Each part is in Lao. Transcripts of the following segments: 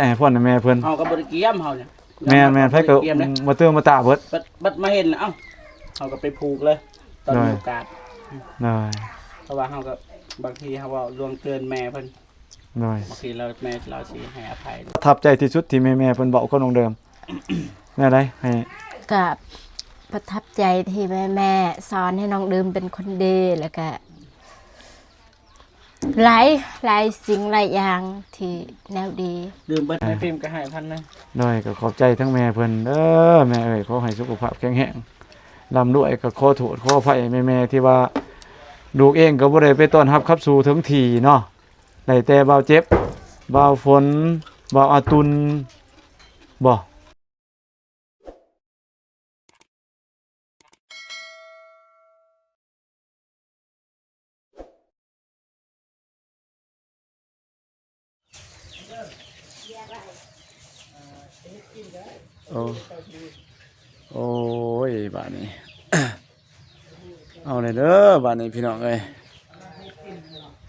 ໃຫ້ພອນໃຫ້ແມ່ເພິ່ນ. ເຮົາກໍບໍ່ໄດ້ກຽມເຮົານີ້. ແມ່ນໆ ໃຜກໍບໍ່ຕື່ມບໍ່ຕາເບິດ. ບັດ ບັດມາເຫັນແລ້ວ ເອົ້າ ເຮົາກໍໄປຜູກເລີຍຕອນມີໂອກາດ. ໂດຍ ເພາະວ່າເຮົາກໍບາງທີເຮົາເວົ້າລ່ວງເກີນແມ່ເພິ່ນ. ໂດຍ ບາງທີລາວ ແມ່ລາວຊິໃຫ້ອະໄພ. ປະທັບໃຈທີ່ສຸດທີ່ແມ່ໆເພິ່ນເວົ້າກັບນ້ອງເດີມ ແນວໃດ? ໃຫ້ ກະປະທັບໃຈທີ່ແມ່ໆສອນໃຫ້ນ້ອງເດີມເປັນຄົນດີ ແລ້ວກະ ຫຼາຍ ຫຼາຍສິ່ງຫຼາຍຢ່າງທີ່ແນວດີ. ດື່ມເບິດ ແມ່ພິມກໍໃຫ້ພັນໜຶ່ງ. ໂດຍ ກໍຂອບໃຈທັງແມ່ເພິ່ນເດີ ແມ່ເອີຍ ຂໍໃຫ້ສຸຂະພາບແຂງແຮງ ລ່ຳລວຍ. ກໍຂໍໂທດຂໍອະໄພແມ່ໆ ທີ່ວ່າລູກເອງກໍບໍ່ໄດ້ໄປຕ້ອນຮັບຂັບສູ່ເຖິງທີ່ເນາະ ໄດ້ແຕ່ບ່າວເຈັບ ບ່າວຝົນ ບ່າວອາຕຸນ ບໍ່. ໂອ້ ໂອ້ຍ ບາດນີ້ ເອົາແລ້ວເດີ ບາດນີ້ພີ່ນ້ອງເອີຍ.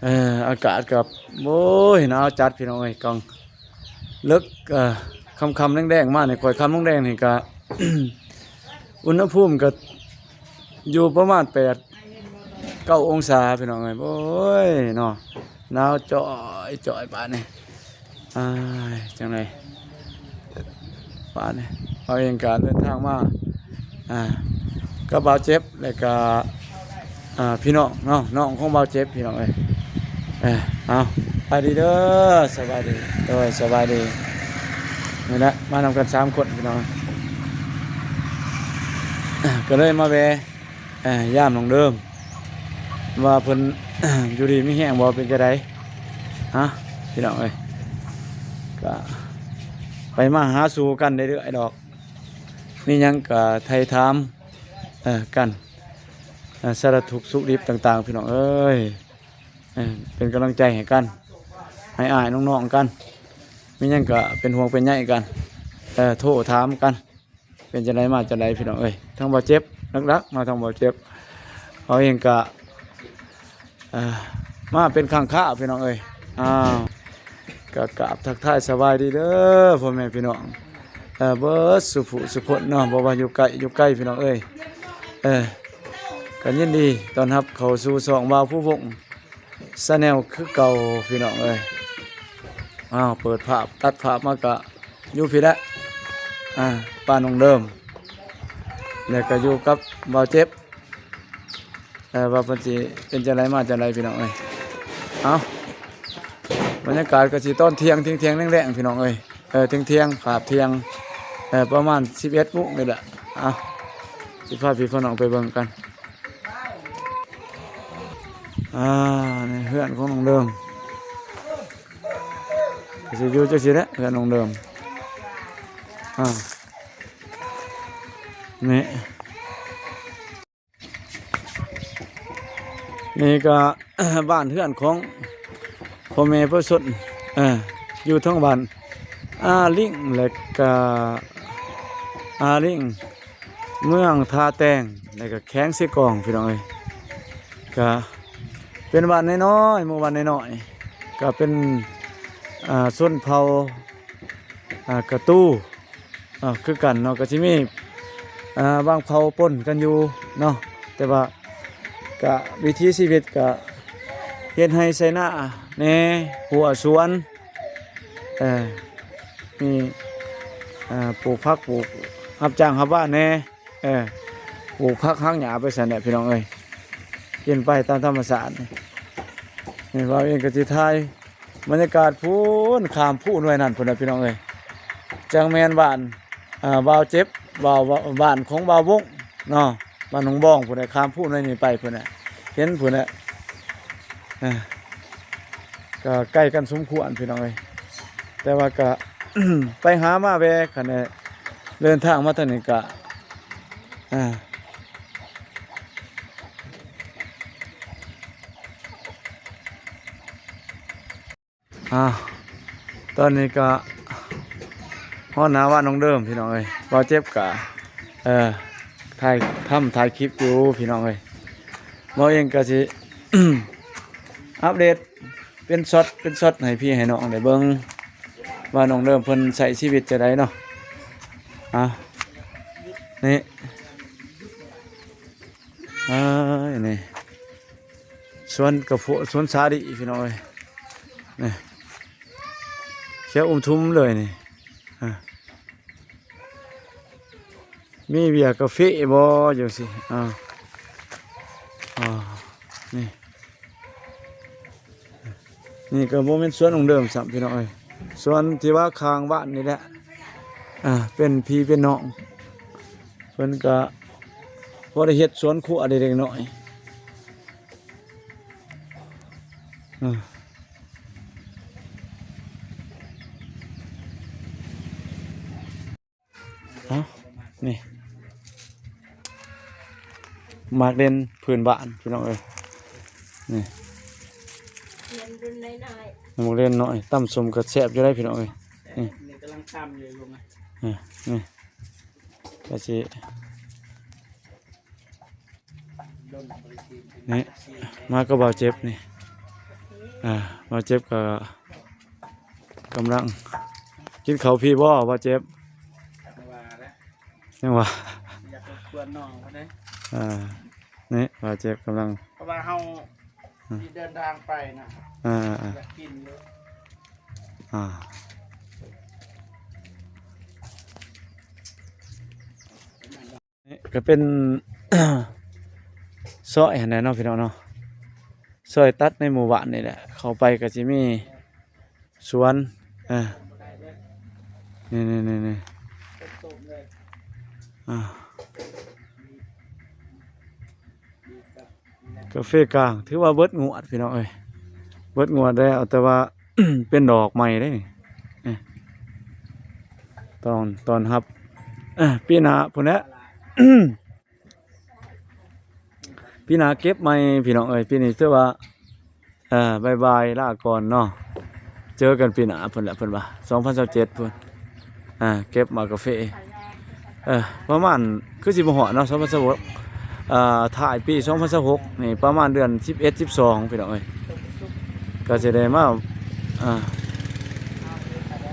ເອີ ອາກາດກໍ ໂອ້ຍ ໜາວຈັດພີ່ນ້ອງເອີຍ. ກາງເລິກ ເອີ ຄ່ຳໆແລງໆມານີ້ ຄ່ອຍຄ່ຳແລງໆນີ້ກໍ ອຸນຫະພູມກໍຢູ່ປະມານແປດ ເກົ້າອົງສາພີ່ນ້ອງເອີຍ. ໂອ້ຍເນາະ ໜາວຈ່ອຍໆບາດນີ້. ອ້າຍ ຈັ່ງໃດບາດນີ້ ເຮົາເອງກະເດີນທາງມາ ອ່າ ກັບບ່າວເຈັບ ແລ້ວກະ ອ່າ ພີ່ນ້ອງເນາະ ນ້ອງຂອງບ່າວເຈັບ ພີ່ນ້ອງເອີຍ. ເອີ ເອົາ ສະບາຍດີເດີ ສະບາຍດີ. ໂດຍ ສະບາຍດີ. ນີ້ແຫຼະ ມານຳກັນສາມຄົນ ພີ່ນ້ອງ ກໍເລີຍມາແວ່ ເອີ ຢາມນ້ອງເດີມ ວ່າເພິ່ນ ຢູ່ດີມີແຮງບໍ່ ເປັນຈັ່ງໃດ ຮະ ພີ່ນ້ອງເອີຍ. ກະໄປມາຫາສູ່ກັນເລື້ອຍໆດອກ ມີຫຍັງກະໄຖ່ຖາມ ເອີ ກັນ ເອີ ສາລະທຸກສຸກດິບຕ່າງໆ ພີ່ນ້ອງເອີຍ. ເອີ ເປັນກຳລັງໃຈໃຫ້ກັນ ໃຫ້ອ້າຍນ້ອງໆກັນ ມີຫຍັງກະເປັນຫ່ວງເປັນໃຍກັນ ເອີ ໂທຖາມກັນ. ເປັນຈັ່ງໃດມາຈັ່ງໃດພີ່ນ້ອງເອີຍ. ທາງບ່າວເຈັບ ຫຼັກໆມາທາງບ່າວເຈັບ ເຮົາເອງກະ ເອີ ມາເປັນຄັ້ງຄາວພີ່ນ້ອງເອີຍ. ອ້າວ ກະກາບທັກທາຍສະບາຍດີເດີພໍ່ແມ່ພີ່ນ້ອງ ເອີ ເບິດສູ່ຜູ້ສູ່ຄົນເນາະ ບໍ່ວ່າຢູ່ໃກ້ຢູ່ໄກພີ່ນ້ອງເອີຍ. ເອີ ກະຍິນດີຕ້ອນຮັບເຂົ້າສູ່ຊ່ອງບ່າວພູວົງ Channel ຄືເກົ່າພີ່ນ້ອງເອີຍ. ອ້າວ ເປີດພາບ ຕັດພາບມາກະຢູ່ພີ້ແຫຼະ ອ່າ ປ້ານ້ອງເດີມ ແລ້ວກະຢູ່ກັບບ່າວເຈັບ ເອີ ວ່າເພິ່ນຊິເປັນຈັ່ງໃດມາຈັ່ງໃດພີ່ນ້ອງເອີຍ. ເອົາ ບັນຍາກາດກະຊິຕອນທ່ຽງ ທ່ຽງໆແລງໆພີ່ນ້ອງເອີຍ. ເອີ ທ່ຽງໆ ພາບທ່ຽງ ເອີ ປະມານສິບເອັດໂມງນີ້ແຫຼະ. ເອົາ ຊິພາພີ່ພານ້ອງໄປເບິ່ງກັນ. ອ່າ ນີ້ເຮືອນຂອງນ້ອງເດີມ ກໍຊິຢູ່ຈັ່ງຊີ້ແຫຼະ ເຮືອນນ້ອງເດີມ. ອ່າ ນີ້ ນີ້ກໍ ບ້ານເຮືອນຂອງພໍ່ແມ່ປະຊາຊົນ ເອີ ຢູ່ທາງບ້ານອາລິງ ແລະກະອາລິງ ເມືອງທ່າແຕງ ແລະກະແຂວງເຊກອງ ພີ່ນ້ອງເອີຍ. ກະເປັນບ້ານນ້ອຍໆ ໝູ່ບ້ານນ້ອຍໆ ກະເປັນ ອ່າ ຊົນເຜົ່າ ອ່າ ກະຕູ ອ່າ ຄືກັນເນາະ ກໍຊິມີ ອ່າ ບາງເຜົ່າປົນກັນຢູ່ເນາະ ແຕ່ວ່າກະວິຖີຊີວິດກະເຮັດໄຮ່ໄຖນາແດ່ ຮົ້ວສວນ ເອີ ມີ ອ່າ ປູກຜັກ ປູກ ຮັບຈ້າງຮັບວານແດ່ ເອີ ປູກຜັກຫັກຫຍ້າໄປຊັ້ນແຫຼະ ພີ່ນ້ອງເອີຍ ກິນໄປຕາມທຳມະຊາດ. ນີ້ບ່າວເອງກໍຊິຖ່າຍ ບັນຍາກາດພຸ້ນ ຂ້າມພູໜ່ວຍນັ້ນພຸ້ນນະ ພີ່ນ້ອງເອີຍ. ຈັ່ງແມ່ນບ້ານ ອ່າ ບ່າວເຈັບ ບ່າວ ບ້ານຂອງບ່າວວົງເນາະ ບ້ານໜອງບອງພຸ້ນນະ ຂ້າມພູໜ່ວຍນີ້ໄປພຸ້ນນະ ເຫັນພຸ້ນນະ. ເອີ ກໍໃກ້ກັນສົມຄວນ ພີ່ນ້ອງເອີຍ ແຕ່ວ່າກໍ ໄປຫາມາແວ່ ຄັນເດີນທາງມາທາງນີ້ກໍ ອ່າ ອ້າວ ຕອນນີ້ກໍຮອດໜ້າບ້ານນ້ອງເດີມ ພີ່ນ້ອງເອີຍ. ບ່າວເຈັບກໍ ເອີ ຖ່າຍທຳ ຖ່າຍຄລິບຢູ່ ພີ່ນ້ອງເອີຍ. ບ່າວເອງກໍຊິອັບເດດເປັນຊັອດ ເປັນຊັອດໃຫ້ພີ່ໃຫ້ນ້ອງໄດ້ເບິ່ງ ວ່ານ້ອງເລີ່ມເພິ່ນໃຊ້ຊີວິດຈັ່ງໃດເນາະ. ອ່າ ນີ້ ເອີຍ ນີ້ ສວນກາໂຟ ສວນສາລີພີ່ນ້ອງເອີຍ ນີ້ ຂຽວອຸ້ມທຸ່ມເລີຍນີ້. ອ່າ ມີເບ້ຍກາເຟບໍ່ ຈັ່ງຊີ້. ອ່າ ອ່າ ນີ້ ນີ້ກໍບໍ່ແມ່ນສວນຂອງເດີມຊ້ຳພີ່ນ້ອງເອີຍ ສວນທີ່ວ່າຂ້າງບ້ານນີ້ແຫຼະ. ອ່າ ເປັນພີ່ເປັນນ້ອງ ເພິ່ນກໍພໍໄດ້ເຮັດສວນຄົວເລັກໆນ້ອຍໆ. ອ່າ ເອົ້າ ນີ້ ໝາກເລັ່ນພື້ນບ້ານພີ່ນ້ອງເອີຍ ນີ້ ເລັ່ນລຸ້ນນ້ອຍໆ ໝາກເລັ່ນນ້ອຍ ຕຳສົ້ມກໍແຊບຢູ່ໄດ໋ພີ່ນ້ອງເອີຍ. ນີ້ ນີ້ກຳລັງຕຳຢູ່ ຢູ່ນະ ອ່າ ນີ້ ກະຊິ ນີ້ ມາກັບບ່າວເຈັບນີ້ ອ່າ ບ່າວເຈັບກໍກຳລັງກິນເຂົ້າພີ້ບໍ່ ບ່າວເຈັບ? ຍັງວ່າແຫຼະ ຍັງວ່າ ຢາກລົບກວນນ້ອງເພິ່ນເດ້. ອ່າ ນີ້ບ່າວເຈັບກຳລັງ ເພາະວ່າເຮົາ ອ່າ ຊິເດີນທາງໄປນະ ອ່າໆ ຢາກກິນຢູ່ ອ່າ ນີ້ກໍເປັນ ຊອຍຫັ້ນແຫຼະເນາະພີ່ນ້ອງເນາະ ຊອຍຕັດໃນໝູ່ບ້ານນີ້ແຫຼະ ເຂົ້າໄປກໍຊິມີສວນ. ເອີ ນີ້ໆໆໆ ອ່າ ກາເຟກາງ ຖືວ່າເບິດງວດພີ່ນ້ອງເອີຍ ເບິດງວດແລ້ວ ແຕ່ວ່າ ເປັນດອກໃໝ່ເດ້ນີ້ ນີ້ ຕ້ອນ ຕ້ອນຮັບ ເອີ ປີໜ້າພຸ້ນແຫຼະ ປີໜ້າເກັບໃໝ່ພີ່ນ້ອງເອີຍ. ປີນີ້ຖືວ່າ ເອີ ບາຍບາຍ ລາກ່ອນເນາະ ເຈີກັນປີໜ້າພຸ້ນແຫຼະ ເພິ່ນວ່າ ສອງພັນຊາວເຈັດພຸ້ນ. ອ່າ ເກັບໝາກກາເຟ ເອີ ປະມານຄືຊິບໍ່ຮອດເນາະ ສອງພັນຊາວຫົກ ອ່າ ທ້າຍປີສອງພັນຊາວຫົກນີ້ ປະມານເດືອນສິບເອັດ ສິບສອງ ພີ່ນ້ອງເອີຍ ກໍຊິໄດ້ມາ ອ່າ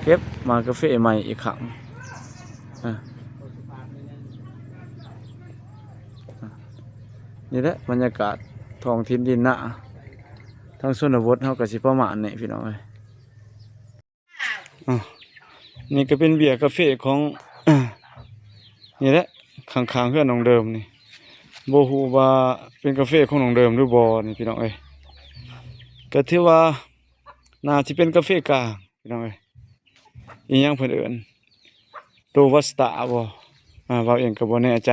ເກັບໝາກກາເຟໃໝ່ອີກຄັ້ງ. ອ່າ ນີ້ແຫຼະບັນຍາກາດທ້ອງຖິ່ນດິນນາ ທາງຊົນນະບົດເຮົາກໍຊິປະມານນີ້ ພີ່ນ້ອງເອີຍ. ອ່າ ນີ້ກໍເປັນເບ້ຍກາເຟຂອງ ນີ້ແຫຼະ ຂ້າງໆເຮືອນນ້ອງເດີມນີ້ ບໍ່ຮູ້ວ່າເປັນກາເຟຂອງນ້ອງເດີມຫຼືບໍ່ນີ້ ພີ່ນ້ອງເອີຍ. ກໍຖືວ່າໜ້າຊິເປັນກາເຟກາງ ພີ່ນ້ອງເອີຍ ອີ່ຫຍັງເພິ່ນເອີ້ນ ໂຣບັສຕາບໍ່ ອ່າ ເວົ້າເອງກໍບໍ່ແນ່ໃຈ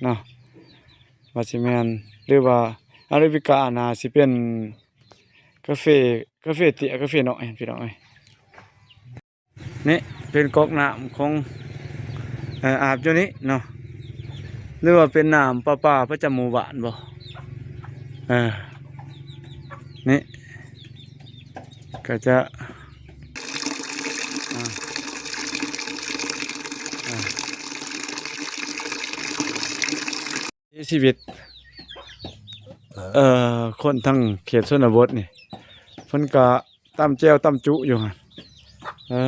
ເນາະ ວ່າຊິແມ່ນ ຫຼືວ່າອາຣາບິກາ ໜ້າຊິເປັນ ກາເຟ ກາເຟເຕ້ຍ ກາເຟນ້ອຍ ພີ່ນ້ອງເອີຍ. ນີ້ເປັນກອກນ້ຳຂອງ ເອີ ອາບຢູ່ນີ້ເນາະ ຫຼືວ່າເປັນນ້ຳປະປາປະຈຳໝູ່ບ້ານບໍ່. ເອີ ນີ້ກໍຈະ ອ່າ ອ່າ ຊີວິດ ເອີ ຄົນທາງເຂດຊົນນະບົດນີ້ ເພິ່ນກະຕຳແຈ່ວຕຳຈຸຢູ່ຫັ້ນ. ເອີ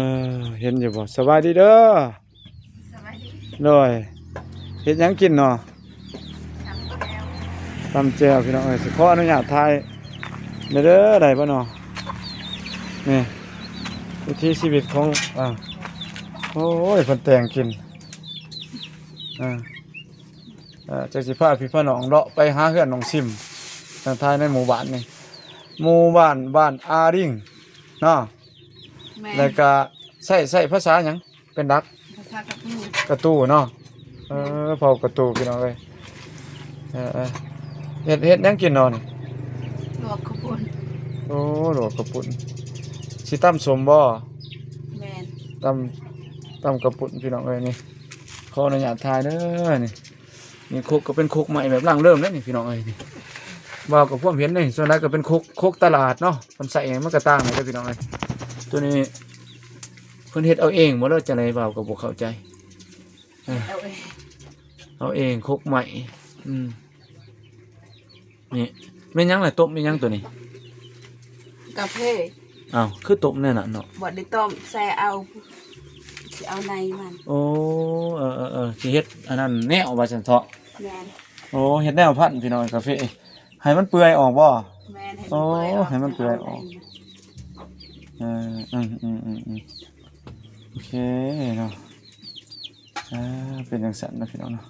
ເຫັນຢູ່ບໍ່? ສະບາຍດີເດີ. ສະບາຍດີ. ໂດຍ. ເຮັດຫຍັງກິນເນາະ? ຕຳແຈ່ວ. ຕຳແຈ່ວ ພີ່ນ້ອງເອີຍ. ຊິຂໍອະນຸຍາດຖ່າຍແດ່ເດີ ໄດ້ບໍ່ເນາະ? ນີ້ ວິຖີຊີວິດຂອງ ອ່າ ໂອ້ຍ ເພິ່ນແຕ່ງກິນ ອ່າ ເອີ ຈັກຊິພາພີ່ພານ້ອງເລາະໄປຫາເຮືອນນ້ອງຊິມ ທາງທ້າຍໃນໝູ່ບ້ານນີ້ ໝູ່ບ້ານ ບ້ານອາລິງເນາະ. ແມ່ນ. ແລ້ວກະໃຊ້ ໃຊ້ພາສາຫຍັງເປັນຫຼັກ? ພາສາກະຕູ. ກະຕູເນາະ. ເອີ ເຜົ່າກະຕູ ພີ່ນ້ອງເອີຍ. ເອີ ເອີ ເຮັດ ເຮັດຫຍັງກິນເນາະນີ້? ລວກເຂົ້າປຸ້ນ. ໂອ້ ລວກເຂົ້າປຸ້ນ. ຊິຕຳສົ້ມບໍ່? ແມ່ນ. ຕຳ ຕຳເຂົ້າປຸ້ນ ພີ່ນ້ອງເອີຍ. ນີ້ ຂໍອະນຸຍາດຖ່າຍເດີນີ້. ນີ້ຄົກກໍເປັນຄົກໄມ້ແບບດັ້ງເດີມເດ້ນີ້ ພີ່ນ້ອງເອີຍ. ນີ້ ບ່າວກໍພວມເຫັນນີ້ ສ່ວນຫຼາຍກໍເປັນຄົກ ຄົກຕະຫຼາດເນາະ ເພິ່ນໃຊ້ມັນກໍຕ່າງກັນເດ້ ພີ່ນ້ອງເອີຍ. ໂຕນີ້ເພິ່ນເຮັດເອົາເອງບໍ່ ຫຼືຈັ່ງໃດ ບ່າວກໍບໍ່ເຂົ້າໃຈ. ເອີ ເຮັດເອົາເອງ ເອົາເອງ ຄົກໄມ້. ອືມ ນີ້ແມ່ນຫຍັງລະ? ຕົ້ມແມ່ນຫຍັງໂຕນີ້? ກາເຟ. ອ້າວ ຄືຕົ້ມແນວນັ້ນເນາະ? ບໍ່ໄດ້ຕົ້ມ ໃສ່ເອົາ ຊິເອົາໃນມັນ. ໂອ້ ເອີໆໆ ຊິເຮັດອັນນັ້ນແນວວ່າຊັ້ນເຖາະ. ແມ່ນ. ໂອ້ ເຮັດແນວພັນ ພີ່ນ້ອງ ກາເຟ ໃຫ້ມັນເປື່ອຍອອກບໍ່? ແມ່ນ ໃຫ້ມັນເປື່ອຍອອກ. ໂອ້ ໃຫ້ມັນເປື່ອຍອອກ. ເອີ ອືມໆໆໆ ໂອເຄເນາະ. ອ່າ ເປັນຈັ່ງຊັ້ນນະພີ່ນ້ອງເນາະ.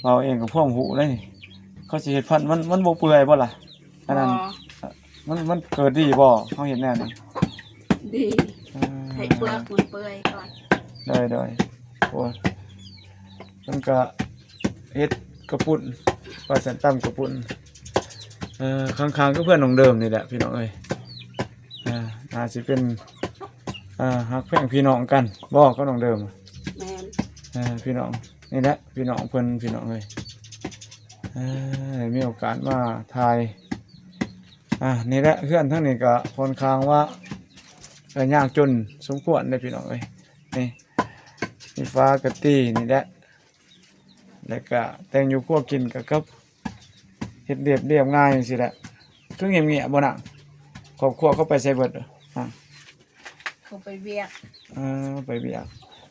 ເຮົາເອງກໍພວມຮູ້ເດ້ນີ້ ເຂົາຊິເຮັດພັນ ມັນ ມັນບໍ່ເປື່ອຍບໍ່ລະ? ອັນນັ້ນ ບໍ່ ມັນ ມັນເກີດດີບໍ່ ເຮົາເຮັດແນວນີ້? ດີ. ອ່າ ໃຫ້ເປືອກມັນເປື່ອຍກ່ອນ. ໂດຍໆ ໂອ້ຍ ມັນກະເຮັດກະປຸ້ນ ວ່າຊັ້ນ ຕຳກະປຸ້ນ. ເອີ ຂ້າງໆ ຄືເພື່ອນນ້ອງເດີມນີ້ແຫຼະ ພີ່ນ້ອງເອີຍ. ອ່າ ໜ້າຊິເປັນ ອ່າ ຮັກແພງພີ່ນ້ອງກັນບໍ່ກັບນ້ອງເດີມ? ແມ່ນ. ເອີ ພີ່ນ້ອງ ນີ້ແຫຼະ ພີ່ນ້ອງເພິ່ນ ພີ່ນ້ອງເອີຍ. ເອີ ໄດ້ມີໂອກາດມາຖ່າຍ. ອ່າ ນີ້ແຫຼະ ເຮືອນທາງນີ້ກໍຂ້ອນຂ້າງວ່າ ເອີ ຍາກຈົນສົມຄວນເດ້ ພີ່ນ້ອງເອີຍ. ນີ້ ມີຝາກະຕີນີ້ແຫຼະ ແລ້ວກະແຕ່ງຢູ່ຄົວກິນກໍກັບ ເຮັດລຽບ ລຽບງ່າຍຈັ່ງຊີ້ແຫຼະ. ຄືງຽບໆບໍ່ນະ? ຄອບຄົວເຂົາໄປໃສເບິດ? ອ່າ ເຂົາໄປວຽກ. ເອີ ໄປວຽກ.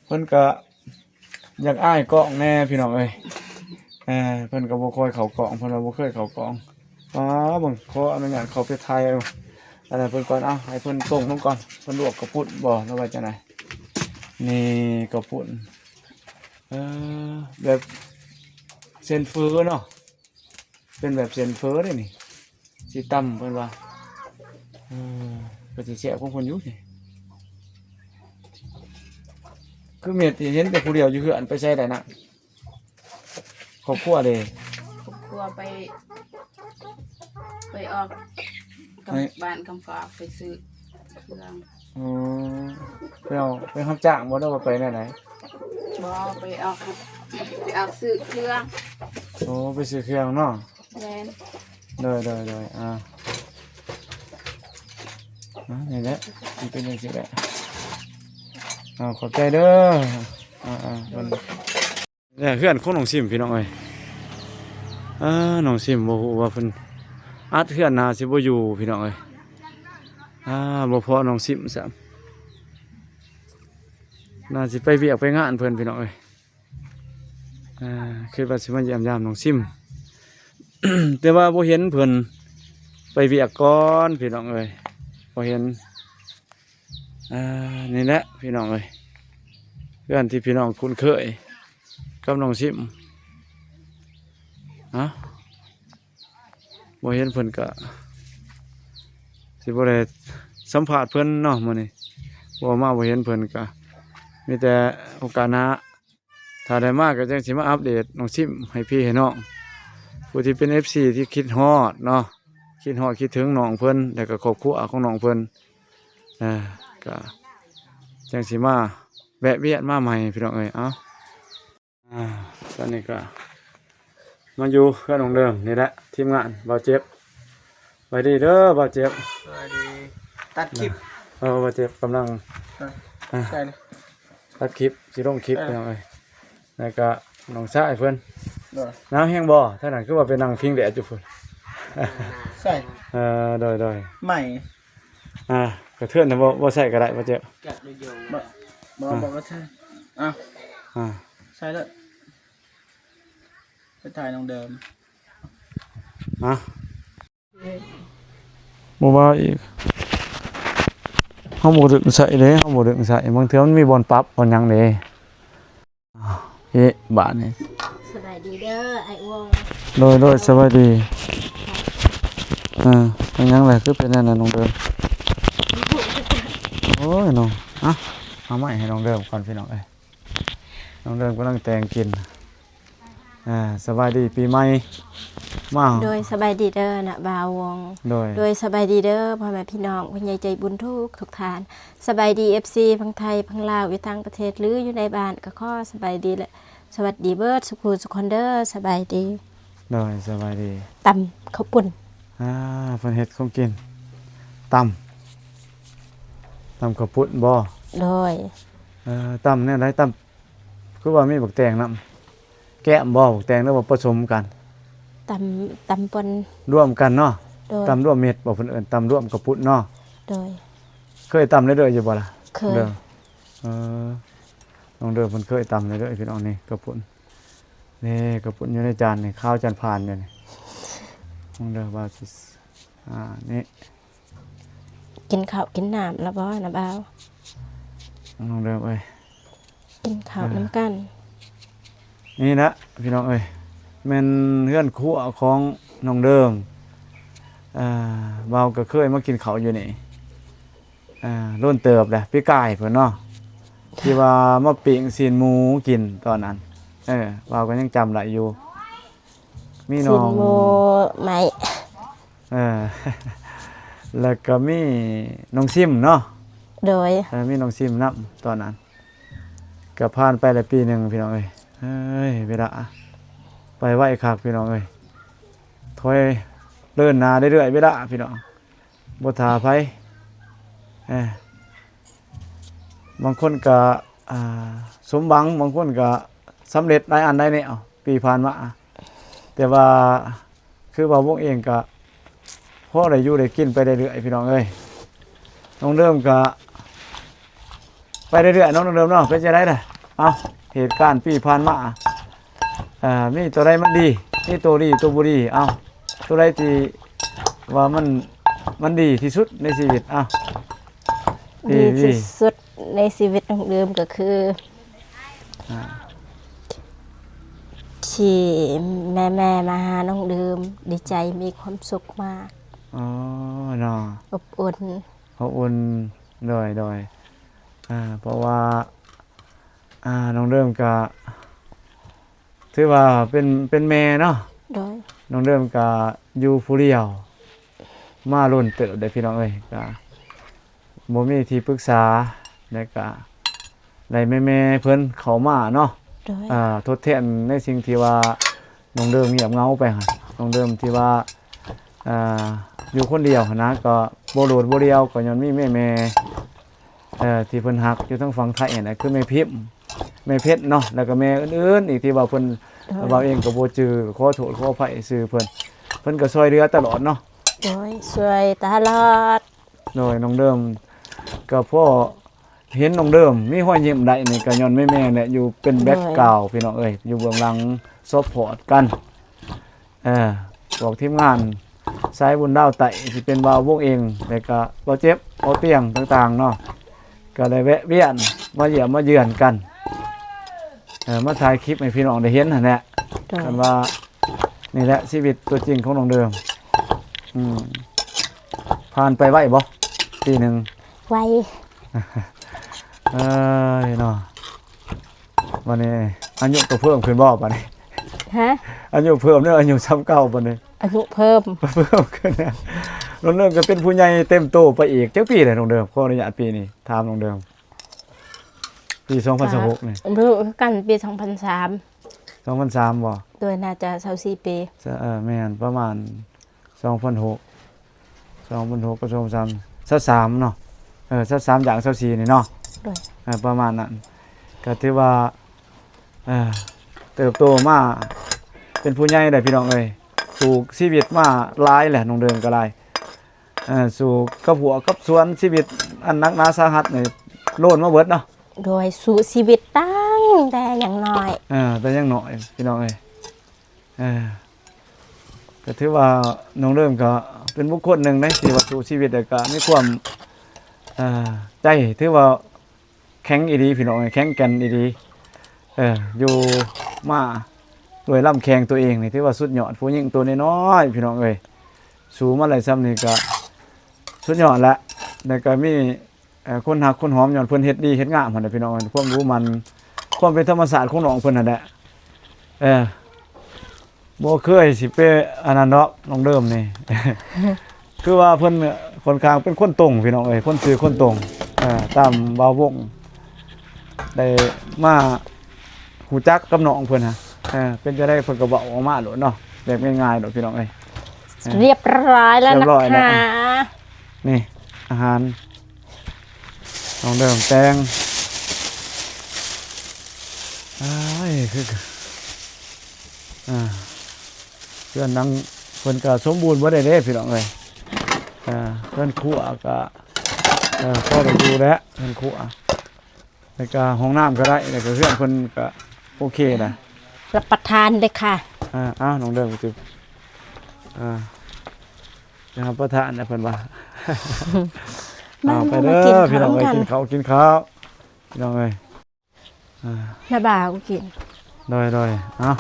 ເພິ່ນກະຢາກອາຍກ້ອງແດ່ພີ່ນ້ອງເອີຍ. ເອີ ເພິ່ນກໍບໍ່ຄ່ອຍເຂົ້າກ້ອງ ເພິ່ນວ່າບໍ່ເຄີຍເຂົ້າກ້ອງ. ອ້າ ເບິ່ງ ຂໍອະນຸຍາດເຂົ້າໄປຖ່າຍ ອັນນັ້ນເພິ່ນກ່ອນ. ເອົາ ໃຫ້ເພິ່ນຕົງລົງກ່ອນ. ເພິ່ນລວກເຂົ້າປຸ້ນບໍ່ ຫຼືວ່າຈັ່ງໃດ? ນີ້ເຂົ້າປຸ້ນ. ເອີ ແບບເສັ້ນເຝີເນາະ. ເປັນແບບເສັ້ນເຝີເດ້ນີ້ ຊິຕຳເພິ່ນວ່າ. ເອີ ກໍຊິແຊບຂອງເພິ່ນຢູ່ນີ້. ຄືເມັດເຫັນແຕ່ຜູ້ດຽວຢູ່ເຮືອນ ໄປໃສໄດ້ນະ? ຄອບຄົວເດ້? ຄອບຄົວໄປ ໄປອອກ ໄປ ກຳ ບ້ານກຳປາ ໄປຊື້ ເຄື່ອງ. ອໍ ໄປເອົາ ໄປຮັບຈ້າງບໍ່ ຫຼືວ່າໄປແນວໃດ? ບໍ່ ໄປອອກ ໄປອອກຊື້ເຄື່ອງ. ໂອ້ ໄປຊື້ເຄື່ອງເນາະ. ແມ່ນ. ໂດຍໆໆ ອ່າ ອ່າ ນີ້ແຫຼະ ມັນເປັນຈັ່ງຊີ້ແຫຼະ. ເອົາ ຂອບໃຈເດີ. ອ່າໆ ເພິ່ນ ແລະ ເຮືອນຂອງນ້ອງຊິມ ພີ່ນ້ອງເອີຍ. ອ່າ ນ້ອງຊິມບໍ່ຮູ້ວ່າເພິ່ນອັດເຮືອນໜ້າຊິບໍ່ຢູ່ ພີ່ນ້ອງເອີຍ. ອ່າ ບໍ່ພໍ້ນ້ອງຊິມຊ້ຳ ໜ້າຊິໄປວຽກໄປງານເພິ່ນ ພີ່ນ້ອງເອີຍ. ອ່າ ຄິດວ່າຊິມາຢ້ຽມຢາມນ້ອງຊິມ ແຕ່ວ່າບໍ່ເຫັນເພິ່ນ ໄປວຽກກ່ອນ ພີ່ນ້ອງເອີຍ ບໍ່ເຫັນ. ອ່າ ນີ້ແຫຼະ ພີ່ນ້ອງເອີຍ ເຮືອນທີ່ພີ່ນ້ອງຄຸ້ນເຄີຍກັບນ້ອງຊິມ. ເອົ້າ ບໍ່ເຫັນເພິ່ນກະຊິບໍ່ໄດ້ສຳພາດເພິ່ນເນາະມື້ນີ້ ເພາະວ່າມາບໍ່ເຫັນເພິ່ນ. ກະມີແຕ່ໂອກາດໜ້າ ຖ້າໄດ້ມາກໍຈັ່ງຊິມາອັບເດດນ້ອງຊິມໃຫ້ພີ່ໃຫ້ນ້ອງ ຜູ້ທີ່ເປັນເອັຟຊີທີ່ຄິດຮອດເນາະ ຄິດຮອດຄິດເຖິງນ້ອງເພິ່ນ ແລ້ວກໍຄອບຄົວຂອງນ້ອງເພິ່ນ. ເອີ ກໍຈັ່ງຊິມາແວະວຽນມາໃໝ່ ພີ່ນ້ອງເອີຍ. ເອົ້າ ອ່າ ຕອນນີ້ກໍມາຢູ່ເຮືອນນ້ອງເດີມນີ້ແຫຼະ ທີມງານບ່າວເຈັບ. ສະບາຍດີເດີບ່າວເຈັບ. ສະບາຍດີ. ຕັດຄລິບ. ເອີ ບ່າວເຈັບກຳລັງ ເອີ ອ່າ ໃສ່ເລີຍ ຕັດຄລິບ ຊິລົງຄລິບ ເອີ ພີ່ນ້ອງເອີຍ. ແລ້ວກໍນ້ອງຊາຍເພິ່ນ. ໂດຍ. ໜາວແຮງບໍ່? ທາງນັ້ນຄືວ່າໄປນັ່ງພິງແດດຢູ່ພຸ້ນ. ໃສ່. ເອີ ໂດຍໆ ໃໝ່. ອ່າ ກະເທືອນນະ ບໍ່ ບໍ່ໃສ່ກໍໄດ້ ບໍ່ເຈັບ. ບໍ່ ບໍ່ ບໍ່ກະເທືອນ. ເອົ້າ ອ່າ ໃສ່ເລີຍ ໄປຖ່າຍນ້ອງເດີມ. ອ່າ ບໍ່ວ່າອີກ ເຮົາບໍ່ດຶງໃສ່ເດ້ ເຮົາບໍ່ດຶງໃສ່ ບາງເທື່ອມັນມີບ່ອນປັບບ່ອນຫຍັງເດ້. ເອະ ບາດນີ້ ສະບາຍດີເດີອ້າຍອວງ. ໂດຍໆ ສະບາຍດີ. ເອີ ເປັນຫຍັງລະ ຄືເປັນແນວນັ້ນນ້ອງເດີມ? ໂອ້ຍເນາະ. ອ່ະ ເອົາໄມ້ໃຫ້ນ້ອງເດີມກ່ອນ ພີ່ນ້ອງເອີຍ. ນ້ອງເດີມກຳລັງແຕ່ງກິນ. ອ່າ ສະບາຍດີປີໃໝ່ມາ. ໂດຍ ສະບາຍດີເດີນະບ່າວວົງ. ໂດຍ ໂດຍ ສະບາຍດີເດີພໍ່ແມ່ພີ່ນ້ອງ ຜູ້ໃຫຍ່ໃຈບຸນທຸກໆທ່ານ. ສະບາຍດີເອັຟຊີ ທັງໄທ ທັງລາວ ຢູ່ຕ່າງປະເທດ ຫຼື ຢູ່ໃນບ້ານ ກໍຂໍສະບາຍດີ ແລະ ສະຫວັດດີເບິດສູ່ຜູ້ສູ່ຄົນເດີ. ສະບາຍດີ. ໂດຍ ສະບາຍດີ. ຕຳເຂົ້າປຸ້ນ. ອ່າ ເພິ່ນເຮັດຂອງກິນ ຕຳ ຕຳເຂົ້າປຸ້ນບໍ່? ໂດຍ. ເອີ ຕຳແນວໃດ? ຕຳ ຄືວ່າມີບັກແຕງນຳ ແກ້ມບໍ່ ບັກແຕງ ຫຼືວ່າປະສົມກັນ? ຕຳ ຕຳປ່ນ ລວມກັນເນາະ. ໂດຍ. ຕຳລວມເມັດບໍ່ ເພິ່ນເອີ້ນຕຳລວມເຂົ້າປຸ້ນເນາະ. ໂດຍ. ເຄີຍຕຳເລື້ອຍໆຢູ່ບໍ່ລະ? ເຄີຍ. ເດີ ເອີ ນ້ອງເດີເພິ່ນເຄີຍຕຳເລື້ອຍໆ ພີ່ນ້ອງ. ນີ້ເຂົ້າປຸ້ນ ນີ້ເຂົ້າປຸ້ນຢູ່ໃນຈານນີ້ ຂາວຈານພານຢູ່ນີ້. ນ້ອງເດີວ່າຊິ ອ່າ ນີ້ ກິນເຂົ້າກິນນ້ຳລະບໍ່ນະບ່າວ? ນ້ອງເດີເອີຍ ກິນເຂົ້ານຳກັນ. ນີ້ນະ ພີ່ນ້ອງເອີຍ ແມ່ນເຮືອນຄົວຂອງນ້ອງເດີມ. ອ່າ ບ່າວກໍເຄີຍມາກິນເຂົ້າຢູ່ນີ້ ອ່າ ດົນເຕີບແລ້ວ ປີກາຍພຸ້ນເນາະ ທີ່ວ່າມາປີ້ງຊີ້ນໝູກິນຕອນນັ້ນ. ເອີ ບ່າວກໍຍັງຈຳໄດ້ຢູ່. ມີນ້ອງ ຊີ້ນໝູໄໝ້ ເອີ ແລ້ວກໍມີນ້ອງຊິມເນາະ. ໂດຍ. ເອີ ມີນ້ອງຊິມນຳຕອນນັ້ນ. ກໍຜ່ານໄປແລ້ວປີໜຶ່ງ ພີ່ນ້ອງເອີຍ. ເອີຍ ເວລາໄປໄວຄັກ ພີ່ນ້ອງເອີຍ ຖອຍເດີນໜ້າເລື້ອຍໆ ເວລາ ພີ່ນ້ອງ ບໍ່ຖ້າໃຜ. ເອີ ບາງຄົນກໍ ອ່າ ສົມຫວັງ ບາງຄົນກໍສຳເລັດຫຼາຍອັນຫຼາຍແນວປີຜ່ານມາ. ແຕ່ວ່າຄືວ່າວົງເອງກໍພໍໄດ້ຢູ່ໄດ້ກິນໄປເລື້ອຍໆ ພີ່ນ້ອງເອີຍ. ນ້ອງເດີມກໍໄປເລື້ອຍໆເນາະ ນ້ອງເດີມເນາະ. ເປັນຈັ່ງໃດລະ? ເອົ້າ ເຫດການປີຜ່ານມາ ເອີ ມີຕົວໃດມັນດີ ມີຕົວດີຕົວບໍ່ດີ? ເອົ້າ ຕົວໃດທີ່ວ່າມັນ ມັນດີທີ່ສຸດໃນຊີວິດ? ເອົ້າ ດີທີ່ສຸດໃນຊີວິດນ້ອງເດີມກໍຄື ອ່າ ທີ່ແມ່ໆມາຫານ້ອງເດີມ ດີໃຈ ມີຄວາມສຸກມາກ. ອໍ ເນາະ ອົບອຸ່ນ ອົບອຸ່ນ. ໂດຍ ໂດຍ. ອ່າ ເພາະວ່າ ອ່າ ນ້ອງເດີມກະຖືວ່າເປັນ ເປັນແມ່ເນາະ. ໂດຍ. ນ້ອງເດີມກະຢູ່ຜູ້ດຽວມາດົນເຕີບເດ້ ພີ່ນ້ອງເອີຍ ກະບໍ່ມີທີ່ປຶກສາ ແລະກະໄດ້ແມ່ໆເພິ່ນເຂົ້າມາເນາະ. ໂດຍ. ອ່າ ທົດແທນໃນສິ່ງທີ່ວ່ານ້ອງເດີມງຽບເຫງົາໄປຫັ້ນ ນ້ອງເດີມທີ່ວ່າ ອ່າ ຢູ່ຄົນດຽວຫັ້ນນະ ກໍບໍ່ໂດດບໍ່ດ່ຽວ ກໍຍ້ອນມີແມ່ໆ ເອີ ທີ່ເພິ່ນຮັກຢູ່ທາງຝັ່ງໄທຫັ້ນນະ ຄືແມ່ພິມ ແມ່ເພັດເນາະ ແລ້ວກໍແມ່ອື່ນໆອີກທີ່ວ່າເພິ່ນ ໂດຍ ເວົ້າເອງກໍບໍ່ຈື່ ຂໍໂທດຂໍອະໄພຊື່ເພິ່ນ. ເພິ່ນກໍຊ່ວຍເຫຼືອຕະຫຼອດເນາະ. ໂດຍ ຊ່ວຍຕະຫຼອດ. ໂດຍ. ນ້ອງເດີມກໍພໍເຫັນນ້ອງເດີມມີຮອຍຍິ້ມໄດ້ນີ້ ກໍຍ້ອນແມ່ໆແຫຼະ ຢູ່ເປັນ ໂດຍ ແບັກກຣາວ ພີ່ນ້ອງເອີຍ ຢູ່ເບື້ອງຫຼັງ ຊັບພອດກັນ. ເອີ ພວກທີມງານສາຍບຸນດາວໃຕ້ ທີ່ເປັນບ່າວວົງເອງ ແລ້ວກະບ່າວເຈັບ ບ່າວຕຽງຕ່າງໆເນາະ ກໍໄດ້ແວະວຽນມາຢ້ຽມມາເຢືອນກັນ. ເອີ ມາຖ່າຍຄລິບໃຫ້ພີ່ນ້ອງໄດ້ເຫັນຫັ້ນແຫຼະ. ໂດຍ. ຄັນວ່ານີ້ແຫຼະຊີວິດຕົວຈິງຂອງນ້ອງເດີມ. ອືມ ຜ່ານໄປໄວບໍ່ ປີໜຶ່ງ? ໄວ. ເອີຍເນາະ. ບັດນີ້ອາຍຸກໍເພີ່ມຂຶ້ນບໍ່ບັດນີ້? ຮະ? ອາຍຸເພີ່ມ ຫຼື ອາຍຸສ່ຳເກົ່າບັດນີ້? ອາຍຸເພີ່ມ. ເພີ່ມຂຶ້ນ. ນ້ອງເດີມກໍເປັນຜູ້ໃຫຍ່ເຕັມໂຕໄປອີກ. ຈັກປີແລ້ວນ້ອງເດີມ? ຂໍອະນຸຍາດປີນີ້ ຖາມນ້ອງເດີມ. ປີສອງພັນຊາວຫົກນີ້ ຮູ້ຄືກັນ ປີສອງພັນສາມ. ສອງພັນສາມບໍ່? ໂດຍ ໜ້າຈະຊາວສີ່ປີ. ເອີ ແມ່ນ ປະມານ ສອງພັນຫົກ ສອງພັນຫົກກັບສອງພັນສາມ ຊາວສາມເນາະ. ເອີ ຊາວສາມຢ່າງຊາວສີ່ນີ້ເນາະ. ໂດຍ. ເອີ ປະມານນັ້ນ ກໍຖືວ່າ ເອີ ເຕີບໂຕມາເປັນຜູ້ໃຫຍ່ໄດ້ ພີ່ນ້ອງເອີຍ ສູ້ຊີວິດມາຫຼາຍແຫຼະ ນ້ອງເດີມກໍໄດ້. ເອີ ສູ້ກັບຫົວກັບສວນ ຊີວິດອັນໜັກໜາສາຫັດນີ້ ໂລນມາເບິດເນາະ. ໂດຍ. ສູ້ຊີວິດຕັ້ງແຕ່ຍັງນ້ອຍ. ເອີ ແຕ່ຍັງນ້ອຍ ພີ່ນ້ອງເອີຍ. ເອີ ກໍຖືວ່ານ້ອງເດີມກໍເປັນບຸກຄົນໜຶ່ງເດ້ ທີ່ວ່າສູ້ຊີວິດ ແລ້ວກໍມີຄວາມ ເອີ ໃຈ ຖືວ່າແຂງອີ່ຫຼີ ພີ່ນ້ອງເອີຍ ແຂງແກ່ນອີ່ຫຼີ. ເອີ ຢູ່ມາດ້ວຍລຳແຂ້ງຕົວເອງນີ້ ຖືວ່າສຸດຍອດ. ຜູ້ຍິງຕົວນ້ອຍໆ ພີ່ນ້ອງເອີຍ ສູ້ມາໄດ້ຊ່ຳນີ້ກໍສຸດຍອດແລ້ວ. ແລ້ວກໍມີ ເອີ ຄົນຮັກຄົນຫອມ ຍ້ອນເພິ່ນເຮັດດີເຮັດງາມຫັ້ນແຫຼະ ພີ່ນ້ອງ. ຄວາມດຸໝັ່ນ ຄວາມເປັນທຳມະຊາດຂອງນ້ອງເພິ່ນຫັ້ນແຫຼະ. ເອີ ບໍ່ເຄີຍຊິໄປອັນນັ້ນດອກ ນ້ອງເດີມນີ້ ຄືວ່າເພິ່ນຂ້ອນຂ້າງເປັນຄົນຕົງ ພີ່ນ້ອງເອີຍ ຄົນຊື່ຄົນຕົງ. ເອີ ຕາມບ່າວວົງໄດ້ມາຮູ້ຈັກກັບນ້ອງເພິ່ນຫັ້ນ ເອີ ເປັນຈັ່ງໃດເພິ່ນກໍເວົ້າອອກມາໂລດເນາະ ແບບງ່າຍໆໂລດ ພີ່ນ້ອງເອີຍ. ເອີ ຮຽບຮ້ອຍແລ້ວນະຄະ ຮຽບຮ້ອຍແລ້ວ. ນີ້ອາຫານ ນ້ອງເດີມແຕ່ງ ອ້າຍ ຄື ອ່າ ເຮືອນຫຼັງເພິ່ນກໍສົມບູນເບິດເດ້ ພີ່ນ້ອງເອີຍ. ເອີ ເຮືອນຄົວກໍ ເອີ ພໍໄດ້ຢູ່ແຫຼະເຮືອນຄົວ ແລ້ວກໍຫ້ອງນ້ຳກໍໄດ້ ແລ້ວກໍເຮືອນເພິ່ນກໍໂອເຄນະ ຮັບປະທານເດ້ອຄ່ະ. ເອີ ເອົາ ນ້ອງເດີມ ເອີ ຈະຮັບປະທານນະເພິ່ນວ່າ. ມາ ເອົາ ມາ ໄປເດີ ມາກິນເຂົ້າ ພີ່ນ້ອງເອີຍ ນຳກັນ ກິນເຂົ້າ ກິນເຂົ້າ ພີ່ນ້ອງເອີຍ. ອ່າ ນ້າບ່າວກິນ ໂດຍໆ ເອົາ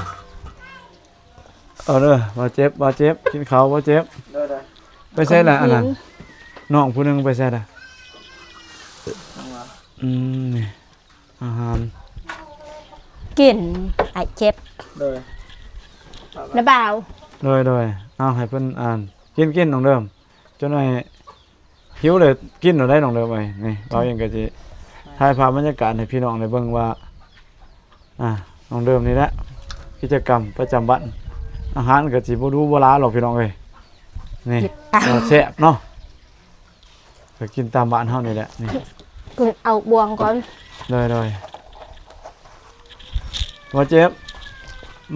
ເອົາເດີ ບ່າວເຈັບ ບ່າວເຈັບ ກິນເຂົ້າ ບ່າວເຈັບ. ໂດຍໆ ໄປໃສລະອັນນັ້ນ ນ້ອງຜູ້ໜຶ່ງໄປໃສລະ? ອືມ ນີ້ອາຫານ ກິນ ອ້າຍເຈັບ ໂດຍ ນ້າບ່າວ ໂດຍໆ ເອົາ ໃຫ້ເພິ່ນ ອ່າ ກິນ ກິນ ນ້ອງເດີມ ຈົນໃຫ້ ຫິວເລີຍ ກິນເອົາໄດ໋ນ້ອງເດີມເອີຍ. ນີ້ ເຮົາເອງກໍຊິຖ່າຍພາບບັນຍາກາດໃຫ້ພີ່ນ້ອງໄດ້ເບິ່ງວ່າ ອ່າ ນ້ອງເດີມນີ້ແຫຼະ ກິດຈະກຳປະຈຳວັນ ອາຫານກໍຊິບໍ່ຫຼູບໍ່ຫຼາດອກພີ່ນ້ອງເອີຍ. ນີ້ ກິນຕາມ ກໍແຊບເນາະ ກໍກິນຕາມບ້ານເຮົານີ້ແຫຼະ. ນີ້ ກິນເອົາບ່ວງກ່ອນ ໂດຍໆ. ບ່າວເຈັບ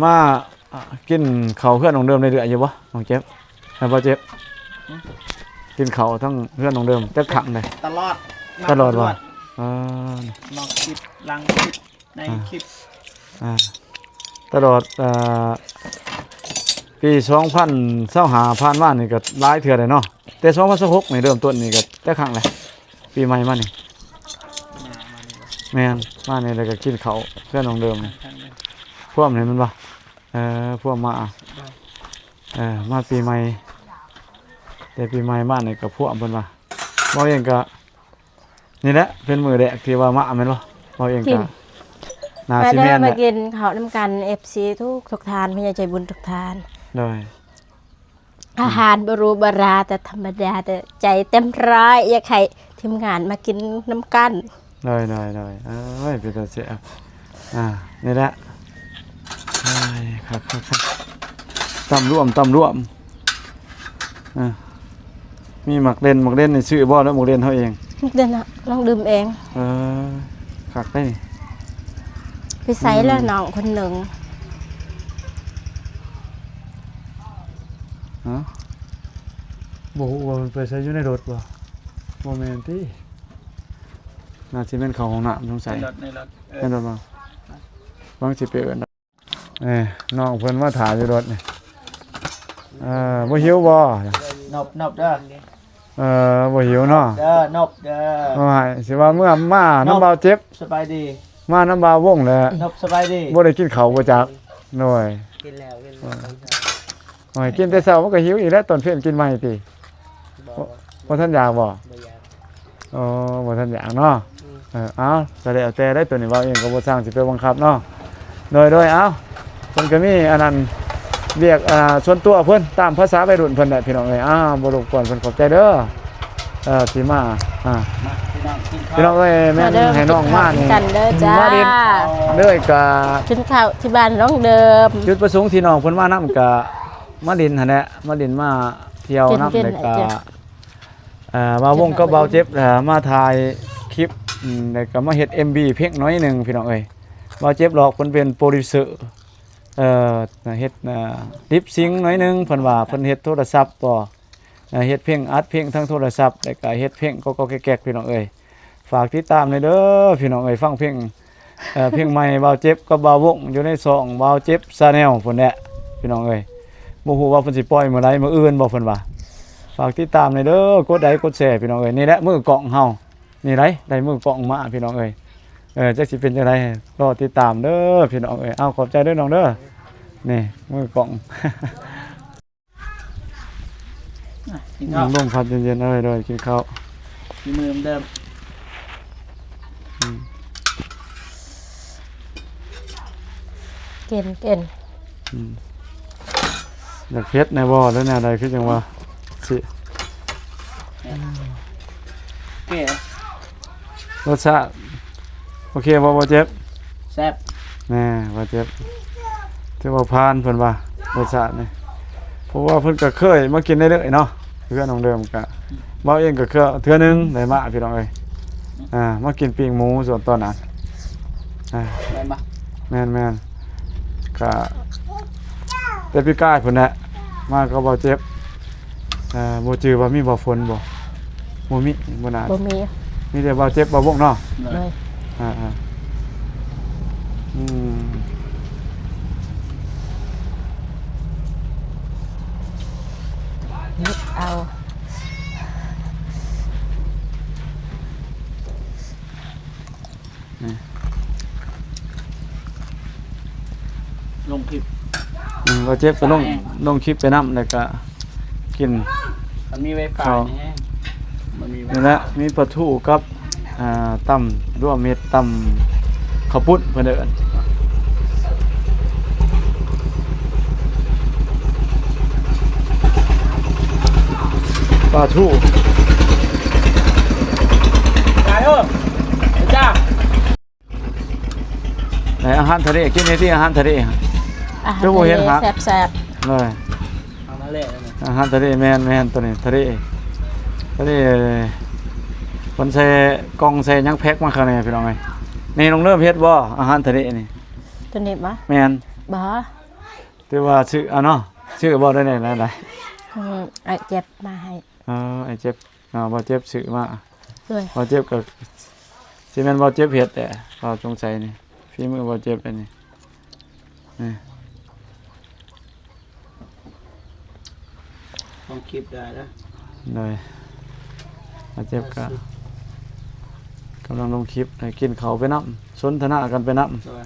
ມາ ອ່າ ກິນເຂົ້າເຮືອນນ້ອງເດີມເລື້ອຍໆຢູ່ບໍ່ ນ້ອງເຈັບ? ໃຫ້ບ່າວເຈັບ ຫື? ກິນເຂົ້າທັງເຮືອນນ້ອງເດີມຈັກຄັ້ງໃດ? ຕະຫຼອດ ຕະຫຼອດບໍ່? ເອີ ນອກຄລິບ ຫຼັງຄລິບ ໃນ ອ່າ ຄລິບ ອ່າ ຕະຫຼອດ ອ່າ ປີສອງພັນຊາວຫ້າຜ່ານມານີ້ກໍຫຼາຍເທື່ອແລ້ວເນາະ ແຕ່ສອງພັນຊາວຫົກນີ້ເລີ່ມຕົ້ນນີ້ກໍຈັກຄັ້ງແລ້ວ? ປີໃໝ່ມານີ້ ມາ ມານີ້ບໍ່? ແມ່ນ ມານີ້ແລ້ວກໍກິນເຂົ້າເຮືອນນ້ອງເດີມນີ້ ພວມນີ້ແມ່ນບໍ່? ເອີ ພວມມາ ເອີ ມາປີໃໝ່ ແຕ່ປີໃໝ່ມານີ້ກໍພວມເພິ່ນວ່າ ເວົ້າເອງກໍ ນີ້ແຫຼະເປັນມື້ແລກທີ່ວ່າມາແມ່ນບໍ່? ເວົ້າເອງກໍ ກິນ ໜ້າຊິແມ່ນແຫຼະ ມາເດີ ມາກິນເຂົ້ານຳກັນ ເອັຟຊີ ທຸກໆທ່ານ ຜູ້ໃຫຍ່ໃຈບຸນທຸກທ່ານ ໂດຍ. ອາຫານບໍ່ຫຼູບໍ່ຫຼາ ແຕ່ທຳມະດາ ແຕ່ໃຈເຕັມຮ້ອຍ ຢາກໃຫ້ທີມງານມາກິນນຳກັນ ໂດຍໆໆ. ເອີຍ ເປັນຕາແຊບ ອ່າ ນີ້ແຫຼະ ເອີຍ ຄັກໆໆ ຕຳລວມ ຕຳລວມ ອ່າ ມີໝາກເດັ່ນ ໝາກເດັ່ນນີ້ຊື້ບໍ່ ຫຼືໝາກເດັ່ນເຮົາເອງ? ໝາກເດັ່ນນະ ນ້ອງດື່ມເອງ ເອີ ຄັກເດ້ນີ້ ໄປໃສລະ ອືມ ນ້ອງຄົນໜຶ່ງ? ຮະ ບໍ່ຮູ້ວ່າເພິ່ນໄປໃສ ຢູ່ໃນລົດບໍ່? ບໍ່ແມ່ນຕິ ໜ້າຊິແມ່ນເຂົ້າຫ້ອງນ້ຳສົງໄສ ໃນລົດ ໃນລົດ ເອີ ໃນລົດບໍ່? ຫວັງຊິໄປເອີ້ນ ເອີ ນ້ອງເພິ່ນມາຖ້າຢູ່ລົດນີ້ ເອີ ບໍ່ຫິວບໍ່? ນົບ ນົບເດີ ເອີ ບໍ່ຫິວເນາະ ເດີ ນົບເດີ ໂອ້ຍ ຊິວ່າເມື່ອມານຳບ່າວເຈັບ ສະບາຍດີ ມານຳບ່າວວົງແຫຼະ ນົບ ສະບາຍດີ ບໍ່ໄດ້ກິນເຂົ້າບໍ່ຈັກ ໂດຍ ກິນແລ້ວ ກິນແລ້ວ ໂອ້ຍ ກິນແຕ່ເຊົ້າມັນກໍຫິວອີກແລ້ວ ຕອນເພນກິນໃໝ່ຕິ ບໍ່ ບໍ່ທັນຢາກບໍ່? ບໍ່ຢາກ ອໍ ບໍ່ທັນຢາກເນາະ ອືມ ເອີ ເອົາ ກໍແລ້ວແຕ່ໄດ໋ ໂຕນີ້ເວົ້າເອງກໍບໍ່ຊ່າງຊິໄປບັງຄັບເນາະ ໂດຍໆ ເອົາ ເພິ່ນກໍມີອັນນັ້ນ ວຽກ ອ່າ ສ່ວນຕົວເພິ່ນ ຕາມພາສາໄວລຸ້ນເພິ່ນແຫຼະ ພີ່ນ້ອງເອີຍ ອ້າວ ບໍ່ລົບກວນເພິ່ນ ຂອບໃຈເດີ ເອີ ທີ່ມາ ອ່າ ມາ ພີ່ນ້ອງ ກິນເຂົ້າ ພີ່ນ້ອງເອີຍ ແມ່ນ ມາເດີ ໃຫ້ນ້ອງມານີ້ ກິນເຂົ້ານຳກັນເດີຈ້າ ມາດິນເດີ ກະກິນເຂົ້າທີ່ບ້ານນ້ອງເດີມ ຈຸດປະສົງທີ່ນ້ອງເພິ່ນມານຳ ກະມາດິນຫັ້ນແຫຼະ ມາດິນມາທ່ຽວນຳ ກິນ ແລ້ວກະ ກິນ ອ່າ ບ່າວວົງກັບບ່າວເຈັບ ອ່າ ມາຖ່າຍຄລິບ ອືມ ແລ້ວກໍມາເຮັດເອັມວີເພງໜ້ອຍໜຶ່ງ ພີ່ນ້ອງເອີຍ ບ່າວເຈັບຫຼອກເພິ່ນເປັນໂປຣດິວເຊີ ເອີ ເຮັດ ເອີ ລິບຊິງໜ້ອຍໜຶ່ງ ເພິ່ນວ່າເພິ່ນເຮັດໂທລະສັບບໍ່ ເຮັດເພງ ອັດເພງທາງໂທລະສັບ ແລ້ວກໍເຮັດເພງກໍໆແກກໆ ພີ່ນ້ອງເອີຍ ຝາກຕິດຕາມແດ່ເດີ ພີ່ນ້ອງເອີຍ ຟັງເພງ ເອີ ເພງໃໝ່ບ່າວເຈັບກັບບ່າວວົງ ຢູ່ໃນຊ່ອງບ່າວເຈັບ Channel ພຸ້ນແຫຼະ ພີ່ນ້ອງເອີຍ ບໍ່ຮູ້ວ່າເພິ່ນຊິປ່ອຍມື້ໃດ ມື້ອື່ນບໍ່ເພິ່ນວ່າ ຝາກຕິດຕາມແດ່ເດີ ກົດໄລກົດແຊ ພີ່ນ້ອງເອີຍ ນີ້ແຫຼະມືກ້ອງເຮົາ ນີ້ໄດ໋ ໄດ້ມືກ້ອງມາ ພີ່ນ້ອງເອີຍ ເອີ ຈັກຊິເປັນຈັ່ງໃດ ລໍຕິດຕາມເດີ ພີ່ນ້ອງເອີຍ ເອົາ ຂອບໃຈເດີນ້ອງເດີ ນີ້ມືກ້ອງ. ອ່ະ ກິນເຂົ້າ ລົມພັດເຢັນໆ ເອີຍ ໂດຍ ກິນເຂົ້າ ຝີມືເດີມ ອືມ ກິນ ກິນ ອືມ ຢາກເຜັດແດ່ບໍ່ ຫຼືແນວໃດ ຄືຈັ່ງວ່າຊິ ໂອເຄ ລົດຊາດ ໂອເຄບໍ່ ບໍ່ເຈັບ? ແຊບ ແນ່ ບໍ່ເຈັບ ຖືວ່າຜ່ານເພິ່ນວ່າ ລົດຊາດນີ້ ເພາະວ່າເພິ່ນກໍເຄີຍມາກິນເລື້ອຍໆເນາະ ເຮືອນນ້ອງເດີມກະ ເວົ້າເອງກໍເຄືອເທື່ອໜຶ່ງໄດ້ມາ ພີ່ນ້ອງເອີຍ ອ່າ ມາກິນປີ້ງໝູສ່ວນຕອນນັ້ນ ອ່າ ແມ່ນບໍ່? ແມ່ນໆ ກະແຕ່ປີກາຍພຸ້ນແຫຼະ ມາກັບບ່າວເຈັບ ເອີ ບໍ່ຈື່ວ່າມີບ່າວຝົນບໍ່? ບໍ່ມີ ບໍ່ໜ້າ ບໍ່ມີ ມີແຕ່ບ່າວເຈັບບ່າວບົກເນາະ. ໂດຍ ໂດຍ ອ່າໆ ອືມ ເຮັດເອົາ ນີ້ ລົງຄລິບ ອືມ ບ່າວເຈັບກໍລົງ ແມ່ນ ລົງຄລິບໄປນຳ ແລ້ວກໍກິນ ມັນມີໄວຟາຍ ເຂົ້າ ນີ້ແຮງ ມັນມີໄວຟາຍ ນີ້ແຫຼະ ມີປາທູກັບ ອ່າ ຕຳລວມເມັດ ຕຳເຂົ້າປຸ້ນເພິ່ນເອີ້ນ ປາທູ ໄປເອີ ໄປຈ້າ. ໃນອາຫານທະເລ ກິນນີ້ຕິ ອາຫານທະເລ ອາຫານ ຄືບໍ່ເຫັນ ທະເລ ຫາ ແຊບໆ ເລີຍ ອາຫານທະເລ ອາຫານທະເລ ແມ່ນໆ ໂຕນີ້ທະເລ ທະເລ ເພິ່ນໃສ່ກ່ອງໃສ່ຫຍັງແພັກມາຂ້າງໃນພີ່ນ້ອງເອີຍ. ນີ້ນ້ອງເລີ່ມເຮັດບໍ່ ອາຫານທະເລນີ້? ໂຕນີ້ບໍ່? ແມ່ນ ບໍ່ ຖືວ່າຊື້ເອົາເນາະ ຊື້ບໍ່ ໄດ້ແນວໃດ? ອືມ ອ້າຍເຈັບມາໃຫ້ ເອີ ອ້າຍເຈັບ ອ່າ ບ່າວເຈັບຊື້ມາ ໂດຍ ບ່າວເຈັບກໍຊິແມ່ນບ່າວເຈັບເຮັດແຫຼະ ບ່າວສົງໄສນີ້ ຝີມືບ່າວເຈັບອັນນີ້ ນີ້ ລົງຄລິບໄດ້ເດີ ໂດຍ ບ່າວເຈັບກໍ ກຳລັງລົງຄລິບ ໃຫ້ກິນເຂົ້າໄປນຳ ສົນທະນາກັນໄປນຳ ໂດຍ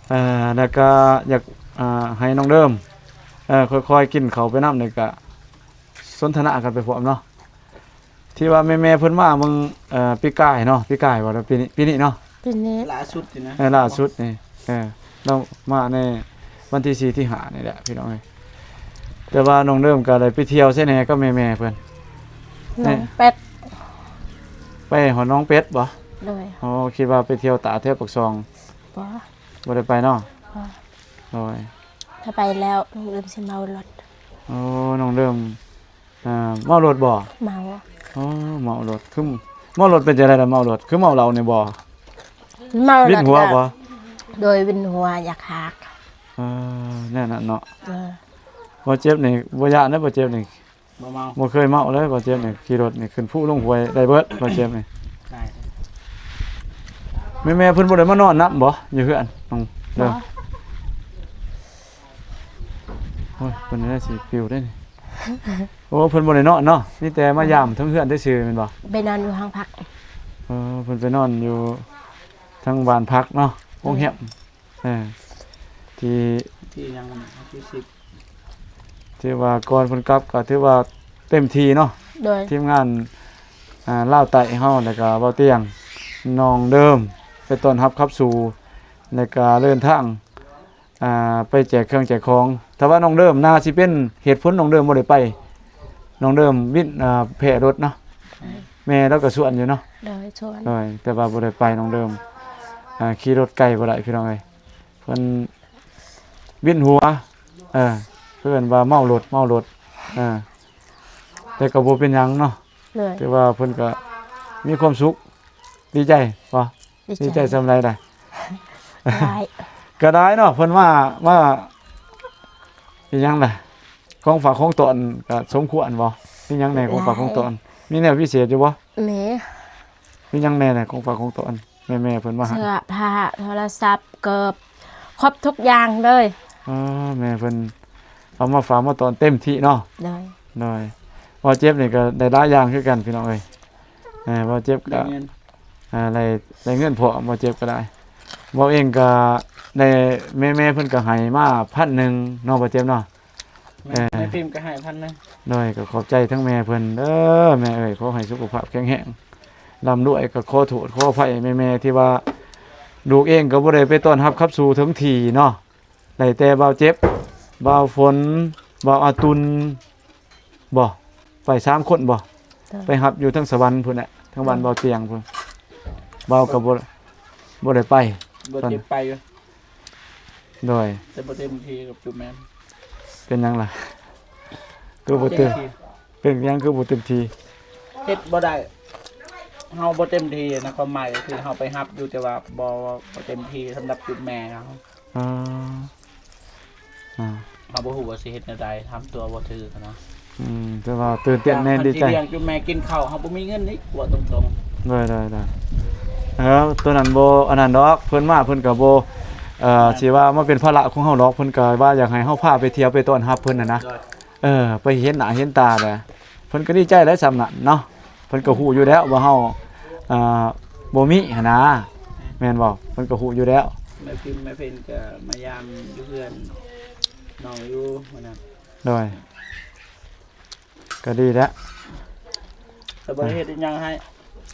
ເອີ ແລ້ວກໍຢາກ ອ່າ ໃຫ້ນ້ອງເດີມ ເອີ ຄ່ອຍໆກິນເຂົ້າໄປນຳ ແລ້ວກໍສົນທະນາກັນໄປພ້ອມເນາະ. ທີ່ວ່າແມ່ໆເພິ່ນມາເບິ່ງ ເອີ ປີກາຍເນາະ ປີກາຍບໍ່ ປີນີ້ ປີນີ້ເນາະ ປີນີ້ ລ່າສຸດນີ້ນະ ເອີ ລ່າສຸດນີ້ ເອີ ລາວມາໃນວັນທີສີ່ ທີຫ້ານີ້ແຫຼະພີ່ນ້ອງເອີຍ. ແຕ່ວ່ານ້ອງເດີມກໍໄດ້ໄປທ່ຽວໃສແດ່ກັບແມ່ໆເພິ່ນ? ໜອງເປັດ ໄປຮອດໜອງເປັດບໍ່? ໂດຍ ອໍ ຄິດວ່າໄປທ່ຽວຕາດແຖວປາກຊ່ອງ ບໍ່ ບໍ່ໄດ້ໄປເນາະ ບໍ່ ໂດຍ ຖ້າໄປແລ້ວນ້ອງເດີມຊິເມົາລົດ ອໍ ນ້ອງເດີມ ອ່າ ເມົາລົດບໍ່? ເມົາ ອໍ ເມົາລົດ ຄືເມົາລົດເປັນຈັ່ງໃດລະ ເມົາລົດ ຄືເມົາເຫຼົ້ານີ້ບໍ່? ເມົາ ວິນຫົວບໍ່? ໂດຍ ວິນຫົວ ຢາກຮາກ ເອີ ແນວນັ້ນເນາະ ເອີ ບໍ່ເຈັບນີ້ ບໍ່ຢ້ານເດ້ ບໍ່ເຈັບນີ້ ບໍ່ເມົາ ບໍ່ເຄີຍເມົາເລີຍ ບໍ່ເຈັບນີ້ ຂີ່ລົດນີ້ຂຶ້ນພູລົງຫ້ວຍໄດ້ເບິດ ບໍ່ເຈັບນີ້ ໄດ້ ແມ່ໆເພິ່ນບໍ່ໄດ້ມານອນນຳບໍ່ ຢູ່ເຮືອນນ້ອງເດີມ? ບໍ່ ໂອ້ຍ ເພິ່ນໄດ້ຊິປິວໄດ້ນີ້ ໂອ້ ເພິ່ນບໍ່ໄດ້ນອນເນາະ ມີແຕ່ມາຢາມເທິງເຮືອນຊື່ໆແມ່ນບໍ່? ໄປນອນຢູ່ຫ້ອງພັກ ເອີ ເພິ່ນໄປນອນຢູ່ທາງບ້ານພັກເນາະ ໂຮງແຮມ ເອີ ທີ່ ທີ່ຫຍັງ ວັນທີສິບ ຖືວ່າກ່ອນເພິ່ນກັບກໍຖືວ່າເຕັມທີ່ເນາະ ໂດຍ ທີມງານ ອ່າ ລາວໃຕ້ເຮົາ ແລ້ວກໍເບົາຕຽງ ນ້ອງເດີມ ໄປຕ້ອນຮັບຂັບສູ່ ແລ້ວກໍເດີນທາງ ອ່າ ໄປແຈກເຄື່ອງແຈກຂອງ ຖ້າວ່ານ້ອງເດີມ ໜ້າຊິເປັນເຫດຜົນນ້ອງເດີມບໍ່ໄດ້ໄປ ນ້ອງເດີມວິນ ອ່າ ແພ້ລົດເນາະ ແມ່ລາວກໍຊວນຢູ່ເນາະ ໂດຍ ຊວນ ໂດຍ ແຕ່ວ່າບໍ່ໄດ້ໄປ ນ້ອງເດີມ ອ່າ ຂີ່ລົດໄກບໍ່ໄດ້ພີ່ນ້ອງເອີຍ ເພິ່ນວິນຫົວ ເອີ ເພິ່ນວ່າເມົາລົດ ເມົາລົດ ເອີ ແຕ່ກໍບໍ່ເປັນຫຍັງເນາະ ໂດຍ ຖືວ່າເພິ່ນກໍມີຄວາມສຸກ ດີໃຈບໍ່? ດີໃຈ ດີໃຈສ່ຳໃດລະ? ຫຼາຍ ກໍຫຼາຍເນາະ ເພິ່ນມາ ມາອີ່ຫຍັງລະ ຂອງຝາກຂອງຕ້ອນກໍສົມຄວນບໍ່? ມີຫຍັງແດ່ຂອງຝາກຂອງຕ້ອນ? ຫຼາຍ ມີແນວພິເສດຢູ່ບໍ່? ມີ ມີຫຍັງແດ່ຂອງຝາກຂອງຕ້ອນ? ແມ່ໆເພິ່ນມາໃຫ້ ເສື້ອຜ້າ ໂທລະສັບ ເກີບ ຄົບທຸກຢ່າງເລີຍ ອໍ ແມ່ເພິ່ນເອົາມາຝາກມາຕ້ອນເຕັມທີ່ເນາະ ໂດຍ ໂດຍ ບ່າວເຈັບນີ້ກໍໄດ້ຫຼາຍຢ່າງຄືກັນພີ່ນ້ອງເອີຍ ເອີ ບ່າວເຈັບກໍ ໄດ້ເງິນ ອ່າ ໄດ້ ໄດ້ເງິນພ້ອມ ບ່າວເຈັບກໍໄດ້ ເວົ້າເອງກໍໄດ້ ແມ່ໆເພິ່ນກໍໃຫ້ມາພັນໜຶ່ງເນາະ ບ່າວເຈັບເນາະ ແມ່ ເອີ ແມ່ພິມກໍໃຫ້ພັນໜຶ່ງ ໂດຍ ກໍຂອບໃຈທັງແມ່ເພິ່ນເດີ ແມ່ເອີຍ ຂໍໃຫ້ສຸຂະພາບແຂງແຮງ ລ່ຳລວຍ ກໍຂໍໂທດຂໍອະໄພແມ່ໆ ທີ່ວ່າລູກເອງກໍບໍ່ໄດ້ໄປຕ້ອນຮັບຂັບສູ່ເຖິງທີ່ເນາະ ໄດ້ແຕ່ບ່າວເຈັບ ບ່າວຝົນ ບ່າວອາຕຸນ ບໍ່ ໄປສາມຄົນບໍ່ ໂດຍ ໄປຮັບຢູ່ທາງສະຫວັນພຸ້ນແຫຼະ ທາງບ້ານ ໂດຍ ບ່າວຕຽງພຸ້ນ ບ່າວກໍບໍ່ ບໍ່ໄດ້ໄປ ບ່າວເຈັບໄປຢູ່ ໂດຍ ແຕ່ບໍ່ເຕັມທີ່ກັບຈຸແມ່ນ ເປັນຫຍັງລະ? ຄືບໍ່ເຕັມ ບໍ່ເຕັມທີ່ ເປັນຫຍັງຄືບໍ່ເຕັມທີ່? ເຮັດບໍ່ໄດ້ ເຮົາບໍ່ເຕັມທີ່ນະ ຄວາມໝາຍກໍຄືເຮົາໄປຮັບຢູ່ ແຕ່ວ່າບໍ່ ບໍ່ເຕັມທີ່ສຳລັບຈຸແມ່ເຮົາ ອ່າ ອ່າ ເຮົາບໍ່ຮູ້ວ່າຊິເຮັດແນວໃດ ທຳຕົວບໍ່ຖືກນະ ອືມ ແຕ່ວ່າຕື່ນເຕັ້ນແນ່ ດີໃຈ ຄັນຊິລ້ຽງຈຸແມ່ກິນເຂົ້າ ເຮົາບໍ່ມີເງິນນີ້ ເວົ້າຕົງໆ ໂດຍໆໆ ເອີ ໂຕນັ້ນບໍ່ອັນນັ້ນດອກ ເພິ່ນມາເພິ່ນກໍບໍ່ ເອີ ຊິວ່າມາເປັນພາລະຂອງເຮົາດອກ ເພິ່ນກໍວ່າຢາກໃຫ້ເຮົາພາໄປທ່ຽວໄປຕ້ອນຮັບເພິ່ນຫັ້ນນະ ໂດຍ ເອີ ໄປເຫັນໜ້າເຫັນຕາແຫຼະ ເພິ່ນກໍດີໃຈແຫຼະສ່ຳນັ້ນເນາະ ເພິ່ນກໍຮູ້ຢູ່ແລ້ວວ່າເຮົາ ອ່າ ບໍ່ມີຫັ້ນນາ ແມ່ນບໍ່? ເພິ່ນກໍຮູ້ຢູ່ແລ້ວ ແມ່ພິມແມ່ເພັນກໍມາຢາມຢູ່ເຮືອນນ້ອງຢູ່ມື້ນັ້ນ ໂດຍ ກໍດີແລ້ວ ກໍບໍ່ໄດ້ເຮັດອີ່ຫຍັງໃຫ້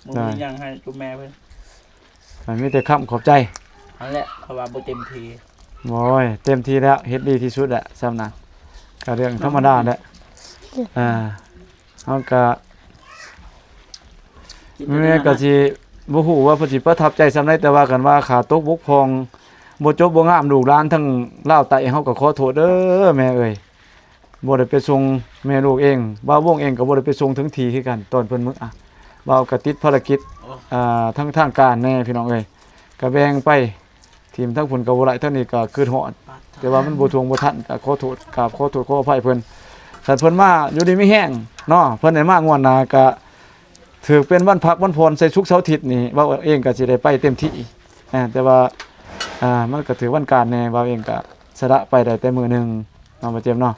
ບໍ່ມີຫຍັງໃຫ້ຈຸແມ່ເພິ່ນ ມັນມີແຕ່ຄຳຂອບໃຈ ຫັ້ນແຫຼະ ເພາະວ່າບໍ່ເຕັມທີ່ ໂອ້ຍ ເຕັມທີ່ແລ້ວ ເຮັດດີທີ່ສຸດແຫຼະສ່ຳນັ້ນ ກໍເລື່ອງທຳມະດາແຫຼະ ອ່າ ເຮົາກໍ ແມ່ກໍຊິບໍ່ຮູ້ວ່າເພິ່ນຊິປະທັບໃຈສ່ຳໃດ ແຕ່ວ່າຄັນວ່າຂາຕົກບົກຜ່ອງ ບໍ່ຈົບບໍ່ງາມ ລູກຫຼານທາງລາວໃຕ້ ເຮົາກໍຂໍໂທດເດີແມ່ເອີຍ ບໍ່ໄດ້ໄປສົ່ງແມ່ລູກເອງ ບ່າວວົງເອງກໍບໍ່ໄດ້ໄປສົ່ງເຖິງທີ່ຄືກັນ ຕອນເພິ່ນເມືອ ບ່າວກໍຕິດພາລະກິດ ໂອ້ ອ່າ ທາງທາງການແດ່ ພີ່ນ້ອງເອີຍ ກໍແບ່ງໄປ ທີມທາງພຸ້ນກໍບໍ່ໄດ້ ທາງນີ້ກໍຄິດຮອດ ແຕ່ວ່າມັນບໍ່ທ່ວງບໍ່ທັນ ກໍຂໍໂທດ ກາບຂໍໂທດຂໍອະໄພເພິ່ນ ຄັນເພິ່ນມາຢູ່ດີມີແຮງເນາະ ເພິ່ນໄດ້ມາງວດໜ້າກໍຖືກເປັນວັນພັກວັນຜ່ອນໃສ່ສຸກເສົາອາທິດນີ້ ເວົ້າເອງກໍຊິໄດ້ໄປເຕັມທີ່ ແຕ່ວ່າ ອ່າ ມັນກໍຖືກວັນການແດ່ ເວົ້າເອງກໍສະຫຼະໄປໄດ້ແຕ່ມື້ໜຶ່ງເນາະ ບໍ່ເຈັບເນາະ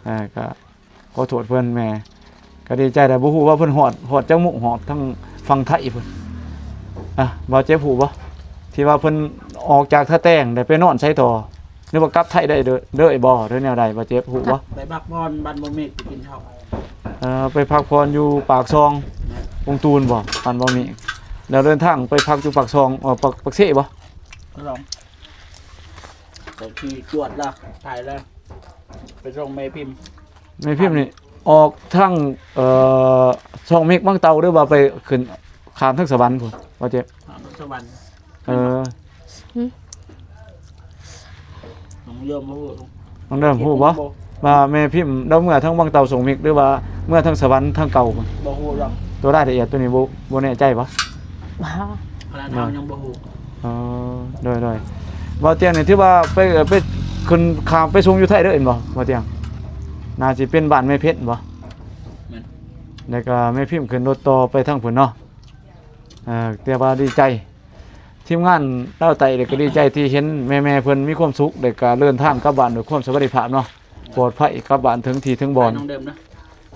ອ່າ ກໍ ຂໍໂທດເພິ່ນແມ່ ກໍດີໃຈແຫຼະ ບໍ່ຮູ້ວ່າເພິ່ນຮອດ ຮອດຈັກມື້ ຮອດທາງຝັ່ງໄທພຸ້ນ ອ່າ ບ່າວເຈັບຮູ້ບໍ່ ທີ່ວ່າເພິ່ນອອກຈາກທ່າແຕງ ໄດ້ໄປນອນໃສຕໍ່ ຫຼືວ່າກັບໄທໄດ້ເລີຍບໍ່ ຫຼືແນວໃດ ບ່າວເຈັບຮູ້ບໍ່? ໄປພັກຜ່ອນບ້ານບໍ່ເມກ ໄປກິນເຂົ້າ ເອີ ໄປພັກຜ່ອນຢູ່ປາກຊ່ອງ ແມ່ນ ວົງຕູນບໍ່ ບ້ານບໍ່ເມກ ແລ້ວເດີນທາງໄປພັກຢູ່ປາກຊ່ອງ ເອີ ປາກ ປາກເຊບໍ່? ປາກຊ່ອງ ໄປຂີ່ຈວດລະ ໄປລະ ໄປສົ່ງແມ່ພິມ ແມ່ພິມນີ້ອອກທາງ ເອີ ຊ່ອງເມັກວັງເຕົ່າ ຫຼືວ່າໄປຂຶ້ນຂ້າມທາງສະຫວັນພຸ້ນ ບໍ່ເຈັບ? ຂ້າມທາງສະຫວັນ ເອີ ຫືມ ນ້ອງເລີ່ມຮູ້ ນ້ອງເລີ່ມຮູ້ບໍ່ ວ່າແມ່ພິມລາວເມືອທາງວັງເຕົ່າ ຊ່ອງເມັກ ຫຼືວ່າເມືອທາງສະຫວັນທາງເກົ່າພຸ້ນ? ບໍ່ຮູ້ດອກ ຕົວລາຍລະອຽດຕົວນີ້ບໍ່ ບໍ່ແນ່ໃຈບໍ່? ບໍ່ ຂະໜາດເຮົາຍັງບໍ່ຮູ້ ອໍ ໂດຍໆ ບ່າວຕຽງນີ້ຖືວ່າໄປ ໄປຂຶ້ນຂ້າມໄປສົ່ງຢູ່ໄທເດີ ແມ່ນບໍ່ ບ່າວຕຽງ? ໜ້າຊິເປັນບ້ານແມ່ເພັນບໍ່? ແມ່ນ ແລ້ວກໍແມ່ພິມຂຶ້ນລົດຕໍ່ໄປທາງພຸ້ນເນາະ ເອີ ແຕ່ວ່າດີໃຈ ທີມງານລາວໃຕ້ກໍດີໃຈທີ່ເຫັນແມ່ໆເພິ່ນມີຄວາມສຸກ ແລ້ວກໍເດີນທາງກັບບ້ານດ້ວຍຄວາມສະຫວັດດີພາບເນາະ ປອດໄພກັບບ້ານເຖິງທີ່ເຖິງບ່ອນ ນ້ອງເດີມນະ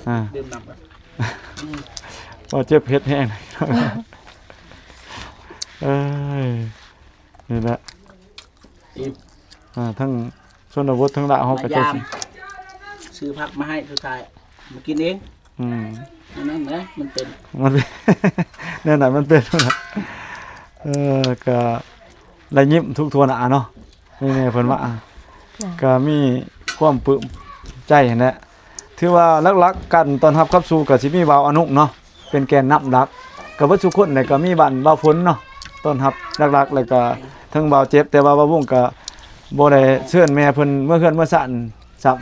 ອ່າ ເດີມນຳ ອືມ ບໍ່ເຈັບເຮັດແຮງ ເອີຍ ນີ້ແຫຼະ ອີ່ມ ອ່າ ທັງຊົນນະບົດ ທັງລາວເຮົາກໍຈະ ມາຢາມ ຊື້ຜັກມາໃຫ້ ສຸດທ້າຍມາກິນເອງ ອືມ ອັນນັ້ນນະ ມັນເປັນ ມັນເປັນ ແນວນັ້ນມັນເປັນ ເອີ ກໍໄດ້ຍິ້ມທຸກທົ່ວໜ້າເນາະ ແມ່ໆເພິ່ນວ່າ ອ່າ ກໍມີຄວາມປຶ້ມໃຈຫັ້ນແຫຼະ ຖືວ່າຫຼັກໆ ການຕ້ອນຮັບຂັບສູ່ກໍຊິມີບ່າວອານຸເນາະ ເປັນແກນນຳຫຼັກ ກໍເບິດທຸກຄົນແຫຼະ ກໍມີບ້ານບ່າວຝົນເນາະ ຕ້ອນຮັບຫຼັກໆ ແລ້ວກໍເຖິງບ່າວເຈັບ ແຕ່ວ່າບ່າວວົງກໍບໍ່ໄດ້ເຊີນແມ່ເພິ່ນເມືອເຮືອນເມືອຊານຊ້ຳ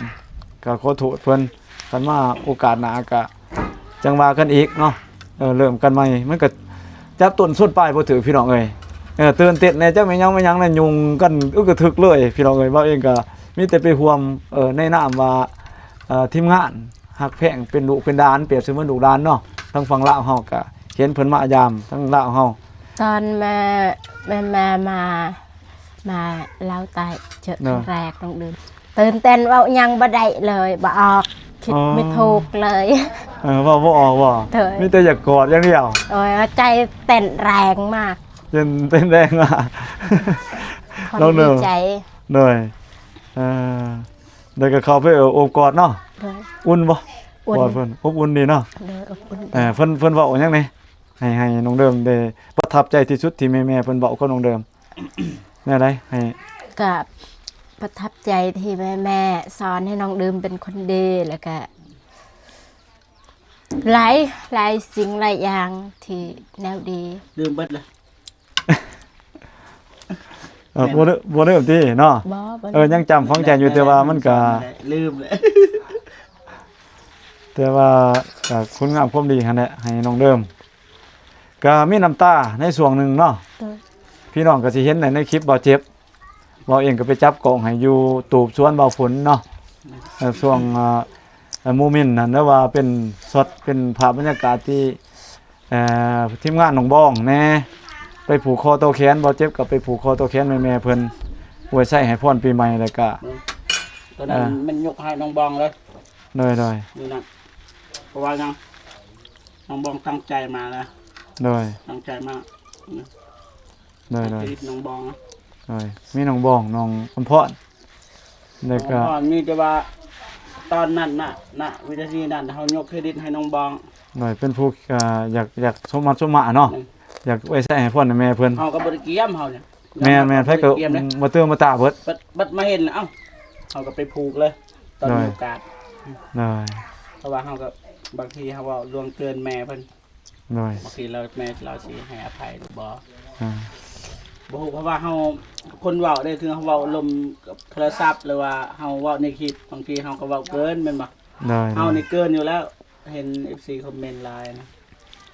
ກໍຂໍໂທດເພິ່ນ ຄັນມາໂອກາດໜ້າກໍຈັ່ງວ່າກັນອີກເນາະ ເອີ ເລີ່ມກັນໃໝ່ ມັນກໍຈັບຕົ້ນຊົນປາຍບໍ່ຖືກ ພີ່ນ້ອງເອີຍ ເອີ ຕື່ນເຕັ້ນແດ່ ຈັກແມ່ນຫຍັງແມ່ນຫຍັງນະ ຫຍຸ້ງກັນອຶກກະທຶກເລີຍ ພີ່ນ້ອງເອີຍ ບ່າວເອງກໍມີແຕ່ໄປຮ່ວມ ເອີ ໃນນາມວ່າ ເອີ ທີມງານ ຮັກແພງເປັນລູກເປັນຫຼານ ປຽບສະເໝືອນລູກຫຼານເນາະ ທາງຝັ່ງລາວເຮົາກະເຫັນເພິ່ນມາຢາມທາງລາວເຮົາ ຕອນແມ່ ແມ່ ແມ່ມາ ມາລາວໃຕ້ເທື່ອ ເນາະ ຄັ້ງແລກ ນ້ອງດື່ມ ຕື່ນເຕັ້ນເວົ້າຫຍັງບໍ່ໄດ້ເລີຍ ບໍ່ອອກ ຄິດ ອໍ ບໍ່ຖືກເລີຍ ເອີ ເວົ້າບໍ່ອອກບໍ່? ໂດຍ ມີແຕ່ຢາກກອດຢ່າງດຽວ ໂອ້ຍ ໃຈເຕັ້ນແຮງມາກ ເຕັ້ນ ເຕັ້ນແຮງມາກ ຄວາມດີໃຈ ໂດຍ ເອີ ແລ້ວກໍເຂົ້າໄປໂອບກອດເນາະ ໂດຍ ອຸ່ນບໍ່? ອຸ່ນ ກອດເພິ່ນ ອົບອຸ່ນດີເນາະ ໂດຍ ອົບອຸ່ນດີ ເອີ ເພິ່ນ ເພິ່ນເວົ້າຫຍັງແດ່ ໃຫ້ ໃຫ້ນ້ອງເດີມໄດ້ປະທັບໃຈທີ່ສຸດທີ່ແມ່ໆເພິ່ນເວົ້າກັບນ້ອງເດີມ ແນວໃດ? ໃຫ້ ກໍປະທັບໃຈທີ່ແມ່ໆສອນໃຫ້ນ້ອງເດີມເປັນຄົນດີ ແລ້ວກໍຫຼາຍ ຫຼາຍສິ່ງຫຼາຍຢ່າງທີ່ແນວດີ ລືມເບິດລະ ເອີ ບໍ່ລືມ ບໍ່ລືມຕິເນາະ ບໍ່ ບໍ່ລືມ ເອີ ຍັງຈຳຝັງໃຈຢູ່ ແຕ່ວ່າມັນກະລືມແຫຼະ ແຕ່ວ່າກະຄຸນງາມຄວາມດີຫັ້ນແຫຼະ ໃຫ້ນ້ອງເດີມ ກະມີນ້ຳຕາໃນຊ່ວງໜຶ່ງເນາະ ໂດຍ ພີ່ນ້ອງກະຊິເຫັນໃນ ໃນຄລິບບ່າວເຈັບ ບ່າວເອງກະໄປຈັບກ້ອງໃຫ້ຢູ່ຕູບສວນບ່າວຝົນເນາະ ເອີ ຊ່ວງ ອ່າ ໂມເມັນນັ້ນ ຫຼືວ່າເປັນຊັອດ ເປັນພາບບັນຍາກາດທີ່ ເອີ ທີມງານນ້ອງບອງແດ່ ໄປຜູກຄໍຕໍ່ແຂນ ບ່າວເຈັບກໍໄປຜູກຄໍຕໍ່ແຂນແມ່ໆເພິ່ນ ອວຍໄຊໃຫ້ພອນປີໃໝ່ ແລ້ວກໍ ເອີ ຕົວນັ້ນແມ່ນຍົກໃຫ້ນ້ອງບອງເລີຍ. ໂດຍໆ ນີ້ນະ ເພາະວ່າຫຍັງ ນ້ອງບອງຕັ້ງໃຈມານະ. ໂດຍ ຕັ້ງໃຈມາ ໂດຍໆ ໃຫ້ເຄຣດິດນ້ອງບອງນະ. ໂດຍ ມີນ້ອງບອງ ນ້ອງອຳພອນ ແລ້ວກໍ ນ້ອງອຳພອນ ມີແຕ່ວ່າຕອນນັ້ນນະ ນະວິນາທີນັ້ນ ເຮົາຍົກເຄຣດິດໃຫ້ນ້ອງບອງ. ໂດຍ ເປັນຜູ້ ເອີ ຢາກ ຢາກສົມໝັ້ນສົມໝາເນາະ. ອືມ ຢາກໄວ້ໃຊ້ໃຫ້ພອນໃຫ້ແມ່ເພິ່ນ. ເຮົາກໍບໍ່ໄດ້ກຽມເຮົານີ້ ແມ່ນໆ ໃຜກໍບໍ່ໄດ້ກຽມເດ້ ບໍ່ຕື່ມບໍ່ຕາເບິດ. ບັດ ບັດມາເຫັນແລ້ວ ເອົ້າ ເຮົາກໍໄປຜູກເລີຍ ຕອນ ໂດຍ ມີໂອກາດ. ໂດຍ ເພາະວ່າເຮົາກໍ ບາງທີເຮົາເວົ້າລ່ວງເກີນແມ່ເພິ່ນ. ໂດຍ ບາງທີລາວ ແມ່ລາວຊິໃຫ້ອະໄພຫຼືບໍ່ ອ່າ ບໍ່ຮູ້ ເພາະວ່າເຮົາ ຄົນເວົ້າເດ້ ຄືເຮົາເວົ້າລົມກັບໂທລະສັບ ຫຼືວ່າເຮົາເວົ້າໃນຄລິບ ບາງທີເຮົາກໍເວົ້າເກີນແມ່ນບໍ່? ໂດຍ ເຮົານີ້ເກີນຢູ່ແລ້ວ ເຫັນເອັຟຊີຄອມເມັນຫຼາຍນະ.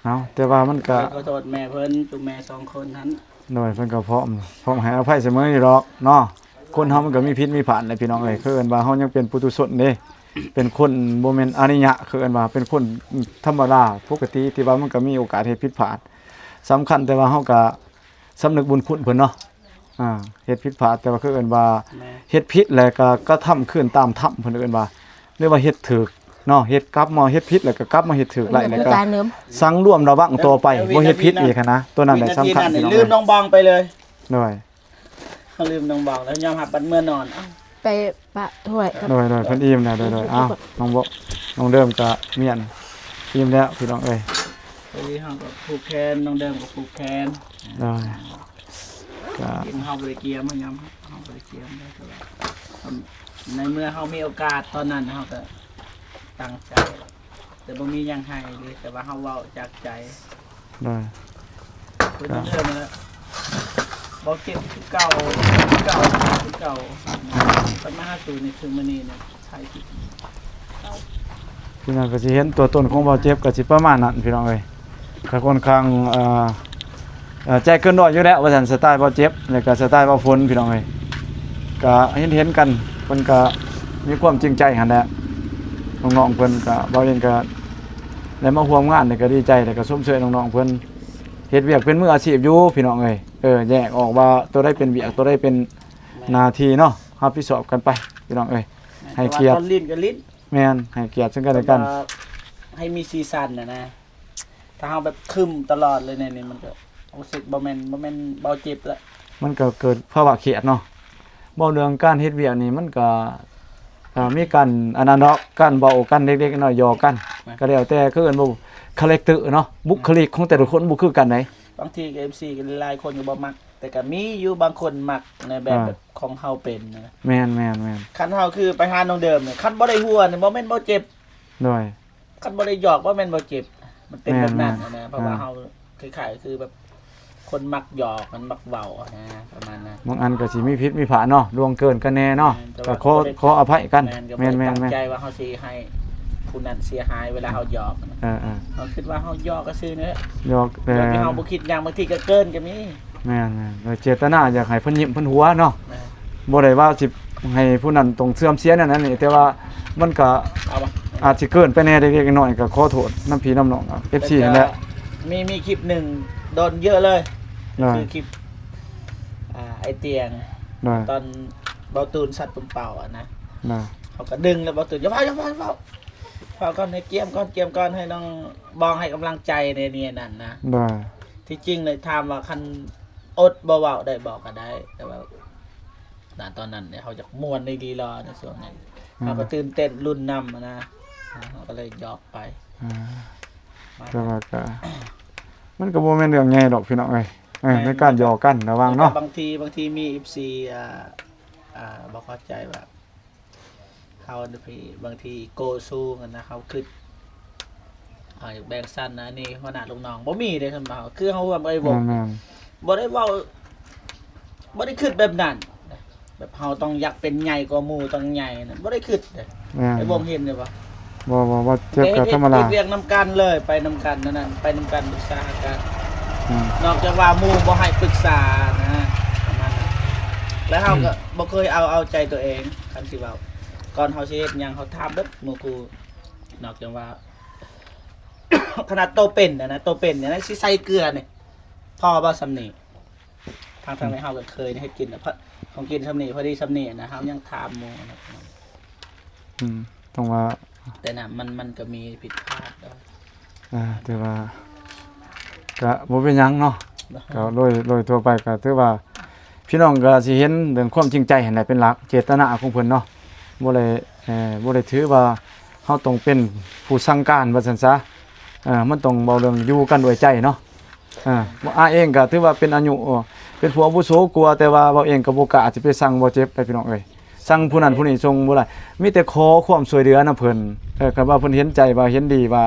ເອົາ ແຕ່ວ່າມັນກະ ຂໍໂທດແມ່ເພິ່ນ ຈຸແມ່ສອງຄົນຫັ້ນ. ໂດຍ ເພິ່ນກໍພ້ອມ ພ້ອມໃຫ້ອະໄພສະເໝີຢູ່ດອກເນາະ. ຄົນເຮົາມັນກໍມີຜິດມີພາດແຫຼະພີ່ນ້ອງເອີຍ. ຄືເອີ້ນວ່າເຮົາຍັງເປັນປຸຖຸຊົນເດ້ ເປັນຄົນບໍ່ແມ່ນອະລິຍະ ຄືເອີ້ນວ່າເປັນຄົນທຳມະດາປົກກະຕິ ທີ່ວ່າມັນກໍມີໂອກາດເຮັດຜິດພາດ. ສຳຄັນແຕ່ວ່າເຮົາກໍສຳນຶກບຸນຄຸນເພິ່ນເນາະ. ອ່າ ເຮັດຜິດພາດ ແຕ່ວ່າຄືເອີ້ນວ່າ ແມ່ນ ເຮັດຜິດແລ້ວກໍກະທຳຄືນຕາມທຳ ເພິ່ນເອີ້ນວ່າ ຫຼືວ່າເຮັດຖືກເນາະ ເຮັດກັບມາເຮັດຜິດ ແລ້ວກໍກັບມາເຮັດຖືກໄດ້ ແລ້ວກໍສັງລວມລະວັງຕໍ່ໄປ ບໍ່ເຮັດຜິດອີກຫັ້ນນະ. ຕົວນັ້ນແຫຼະສຳຄັນ ວິນາທີນັ້ນນີ້ ພີ່ນ້ອງເອີຍ ລືມນ້ອງບອງໄປເລີຍ. ໂດຍ ເຮົາລືມນ້ອງບອງແລ້ວ ຍອມຮັບບັດເມືອນອນ. ໄປປະຖ້ວຍກັບ ໂດຍໆ ເພິ່ນອີ່ມແລ້ວ. ໂດຍໆ ເອົາ ນ້ອງບອງ ນ້ອງເດີມກໍມ້ຽນ ອີ່ມແລ້ວພີ່ນ້ອງເອີຍ. ເຮົາກໍຜູກແຂນ ນ້ອງເດີມກໍຜູກແຂນ. ໂດຍ ກໍ ເຮົາບໍ່ໄດ້ກຽມ ເຮົາຍອມຮັບ ເຮົາບໍ່ໄດ້ກຽມເດ້ ແຕ່ວ່າ ໃນເມື່ອເຮົາມີໂອກາດຕອນນັ້ນ ເຮົາກໍຕັ້ງໃຈ ແຕ່ບໍ່ມີຫຍັງໃຫ້ເລີຍ ແຕ່ວ່າເຮົາເວົ້າຈາກໃຈ. ໂດຍ ເພິ່ນເດີມແລ້ວ ບໍ່ເຈັບຄືເກົ່າ ຄືເກົ່າ ຄືເກົ່າ. ເພິ່ນມາຫາສູ່ໃນຄືນມື້ນີ້ນະ ຖ່າຍຄລິບ. ພີ່ນ້ອງກໍຊິເຫັນຕົວຕົນຂອງບ່າວເຈັບ ກໍຊິປະມານນັ້ນພີ່ນ້ອງເອີຍ. ກໍຄ່ອນຂ້າງ ເອີ ເອີ ໃຈເກີນຮ້ອຍຢູ່ແລ້ວວ່າຊັ້ນ ສະໄຕລ໌ບ່າວເຈັບ ແລ້ວກໍສະໄຕລ໌ບ່າວຝົນ ພີ່ນ້ອງເອີຍ. ກໍເຫັນໆກັນ ເພິ່ນກໍມີຄວາມຈິງໃຈຫັ້ນແຫຼະ. ນ້ອງໆເພິ່ນກໍ ບ່າວເອງກໍໄດ້ມາຮ່ວມງານນີ້ ກໍດີໃຈ ແລ້ວກໍຊົມເຊີຍນ້ອງໆເພິ່ນ ເຮັດວຽກເປັນມືອາຊີບຢູ່ພີ່ນ້ອງເອີຍ. ເອີ ແຍກອອກວ່າຕົວໃດເປັນວຽກ ຕົວໃດເປັນ ແມ່ນ ໜ້າທີ່ເນາະ ຮັບຜິດຊອບກັນໄປພີ່ນ້ອງເອີຍ. ແມ່ນ ໃຫ້ກຽດ ແຕ່ວ່າຕອນຫຼິ້ນກໍຫຼິ້ນ. ແມ່ນ ໃຫ້ກຽດເຊິ່ງກັນແລະກັນ ແຕ່ວ່າໃຫ້ມີສີສັນນະນະ. ຖ້າເຮົາແບບຄຶມຕະຫຼອດເລີຍນີ້ ມັນກໍຮູ້ສຶກບໍ່ແມ່ນ ບໍ່ແມ່ນ ບໍ່ເຈັບລະ. ມັນກໍເກີດພາວະຄຽດເນາະ. ເວົ້າເລື່ອງການເຮັດວຽກນີ້ ມັນກໍ ເອີ ມີການອັນນັ້ນດອກ ການເວົ້າກັນເລັກໆນ້ອຍໆ ຫຍອກກັນ ແມ່ນ ກໍແລ້ວແຕ່ ຄືເອີ້ນວ່າຄາແຣັກເຕີເນາະ ບຸກຄະລິກຂອງແຕ່ລະຄົນບໍ່ຄືກັນໃດ໋. ບາງທີກໍ ເອັຟຊີ ກໍຫຼາຍຄົນກໍບໍ່ມັກ ແຕ່ກໍມີຢູ່ບາງຄົນມັກໃນແບບ ອ່າ ແບບຂອງເຮົາເປັນນະ. ແມ່ນໆໆ ຄັນເຮົາຄືໄປຫານ້ອງເດີມນີ້ ຄັນບໍ່ໄດ້ຫົວນີ້ບໍ່ແມ່ນບໍ່ເຈັບ. ໂດຍ ຄັນບໍ່ໄດ້ຫຍອກບໍ່ແມ່ນບໍ່ເຈັບ ມັນເປັນແບບນັ້ນນະ. ແມ່ນໆ ເພາະວ່າ ອ່າ ເຮົາຄ້າຍໆຄືແບບຄົນມັກຫຍອກ ມັນມັກເວົ້ານະ ປະມານນັ້ນ. ບາງອັນກໍຊິມີຜິດມີພາດເນາະ ລ່ວງເກີນກັນແດ່ເນາະ. ແມ່ນ ແຕ່ວ່າກໍຂໍ ກໍບໍ່ໄດ້ ຂໍອະໄພກັນ. ແມ່ນ ກໍບໍ່ໄດ້ ແມ່ນໆໆ ຕັ້ງໃຈວ່າເຮົາຊິໃຫ້ຜູ້ນັ້ນເສຍຫາຍເວລາເຮົາຫຍອກນະ. ເອີໆ ເຮົາຄິດວ່າເຮົາຫຍອກຊື່ໆນະ ຫຍອກ ແຕ່ ໂດຍທີ່ເຮົາບໍ່ຄິດຫຍັງ ບາງທີກໍເກີນກໍມີ. ແມ່ນໆ ໂດຍເຈດຕະນາຢາກໃຫ້ເພິ່ນຍິ້ມເພິ່ນຫົວເນາະ. ແມ່ນ ບໍ່ໄດ້ວ່າຊິໃຫ້ຜູ້ນັ້ນຕ້ອງເສື່ອມເສຍນັ້ນອັນນີ້ ແຕ່ວ່າມັນກະ ເອົາວະ ອາດຊິເກີນໄປແດ່ເລັກໆນ້ອຍໆ ກໍຂໍໂທດນຳພີ່ນຳນ້ອງ ເອັຟຊີ ແລ້ວກໍຫັ້ນແຫຼະ. ມີ ມີຄລິບໜຶ່ງໂດນເຍອະເລີຍ ໂດຍ ຄືຄລິບ ອ່າ ໄອ້ຕຽງ ໂດຍ ຕອນເບົາຕູນສັດປຶມເປົ່າອະນະ ໂດຍ ເຮົາກໍດຶງແລ້ວ ເບົາຕູນ ຢ່າເວົ້າ ຢ່າເວົ້າ ຢ່າເວົ້າ ເວົ້າກ່ອນ ໃຫ້ກຽມກ່ອນ ກຽມກ່ອນ ໃຫ້ນ້ອງບອງໃຫ້ກຳລັງໃຈໃນນີ້ນັ້ນນະ ໂດຍ ທີ່ຈິງເລີຍ ຖາມວ່າຄັນອົດບໍ່ເວົ້າໄດ້ບໍ່ ກໍໄດ້ ແຕ່ວ່າ ນະ ຕອນນັ້ນເຮົາຢາກມ່ວນໃນລີລາໃນຊ່ວງນັ້ນ ອືມ ເຮົາກໍຕື່ນເຕັ້ນລຸ້ນນຳນະ ເຮົາກໍເລີຍຫຍອກໄປ ອ່າ ແຕ່ວ່າກໍ ມັນກໍບໍ່ແມ່ນເລື່ອງໃຫຍ່ດອກພີ່ນ້ອງເອີຍ. ເອີ ແມ່ນ ໃນການຫຍອກກັນລະຫວ່າງເນາະ ແຕ່ບາງທີ ບາງທີມີ ເອັຟຊີ ອ່າ ອ່າ ບໍ່ເຂົ້າໃຈວ່າ ເຮົາບາງທີອີໂກສູງນະ ເຮົາຄິດ ເຮົາຢາກແບ່ງຊັ້ນນະ ອັນນີ້ຫົວໜ້າລູກນ້ອງ ບໍ່ມີເດ້ ສ່ວນມາກເຮົາ ຄືເຮົາຮ່ວມກັນໄອ້ວົງ ແມ່ນໆ ບໍ່ໄດ້ເວົ້າ ບໍ່ໄດ້ຄິດແບບນັ້ນ ແບບເຮົາຕ້ອງຢາກເປັນໃຫຍ່ກວ່າໝູ່ ຕ້ອງໃຫຍ່ນະ ບໍ່ໄດ້ຄິດເດ້ ແມ່ນ ໄອ້ວົງເຫັນຢູ່ບໍ່? ບໍ່ ບໍ່ ບໍ່ ເຈັບກໍທຳມະດາ ເຮັດວຽກນຳກັນເລີຍ ໄປນຳກັນນັ້ນ ໄປນຳກັນ ປຶກສາຫາກັນ ອືມ ນອກຈາກວ່າໝູ່ບໍ່ໃຫ້ປຶກສານະ ປະມານນັ້ນ ແລ້ວເຮົາກໍ ອືມ ບໍ່ເຄີຍເອົາ ເອົາໃຈຕົວເອງ ຄັນຊິເວົ້າ ກ່ອນເຮົາຊິເຮັດຫຍັງ ເຮົາຖາມເບິດໝູ່ຄູ່ ນອກຈາກວ່າ ຂະໜາດໂຕເປັນນະ ໂຕເປັນນີ້ນະ ຊິໃສ່ເກືອນີ້ ພໍບໍ່ສ່ຳນີ້? ທັງໆທີ່ເຮົາກໍເຄີຍເຮັດກິນ ເພາະຂອງກິນສ່ຳນີ້ ພໍດີສ່ຳນີ້ນະ ເຮົາຍັງຖາມໝູ່ນະ. ອືມ ຕ້ອງວ່າ ແຕ່ນະ ມັນ ມັນກໍມີຜິດພາດເນາະ. ອ່າ ແຕ່ວ່າກະບໍ່ເປັນຫຍັງເນາະ ເນາະ ກະໂດຍ ໂດຍທົ່ວໄປກະຖືວ່າ ພີ່ນ້ອງກະຊິເຫັນເລື່ອງຄວາມຈິງໃຈຫັ້ນແຫຼະເປັນຫຼັກ ເຈດຕະນາຂອງເພິ່ນເນາະ ບໍ່ໄດ້ ເອີ ບໍ່ໄດ້ຖືວ່າເຮົາຕ້ອງເປັນຜູ້ສັ່ງການວ່າຊັ້ນຊະ ເອີ ມັນຕ້ອງເວົ້າເລື່ອງຢູ່ກັນດ້ວຍໃຈເນາະ. ອ່າ ອ້າຍເອງກໍຖືວ່າເປັນອາຍຸ ເປັນຜູ້ອາວຸໂສກວ່າ ແຕ່ວ່າເວົ້າເອງກໍບໍ່ກ້າຊິໄປສັ່ງບໍ່ເຈັບໄດ໋ ພີ່ນ້ອງເອີຍ. ສັ່ງຜູ້ນັ້ນຜູ້ນີ້ສົ່ງບໍ່ໄດ້ ມີແຕ່ຂໍຄວາມຊ່ວຍເຫຼືອນຳເພິ່ນ. ເອີ ຄັນວ່າເພິ່ນເຫັນໃຈວ່າເຫັນດີວ່າ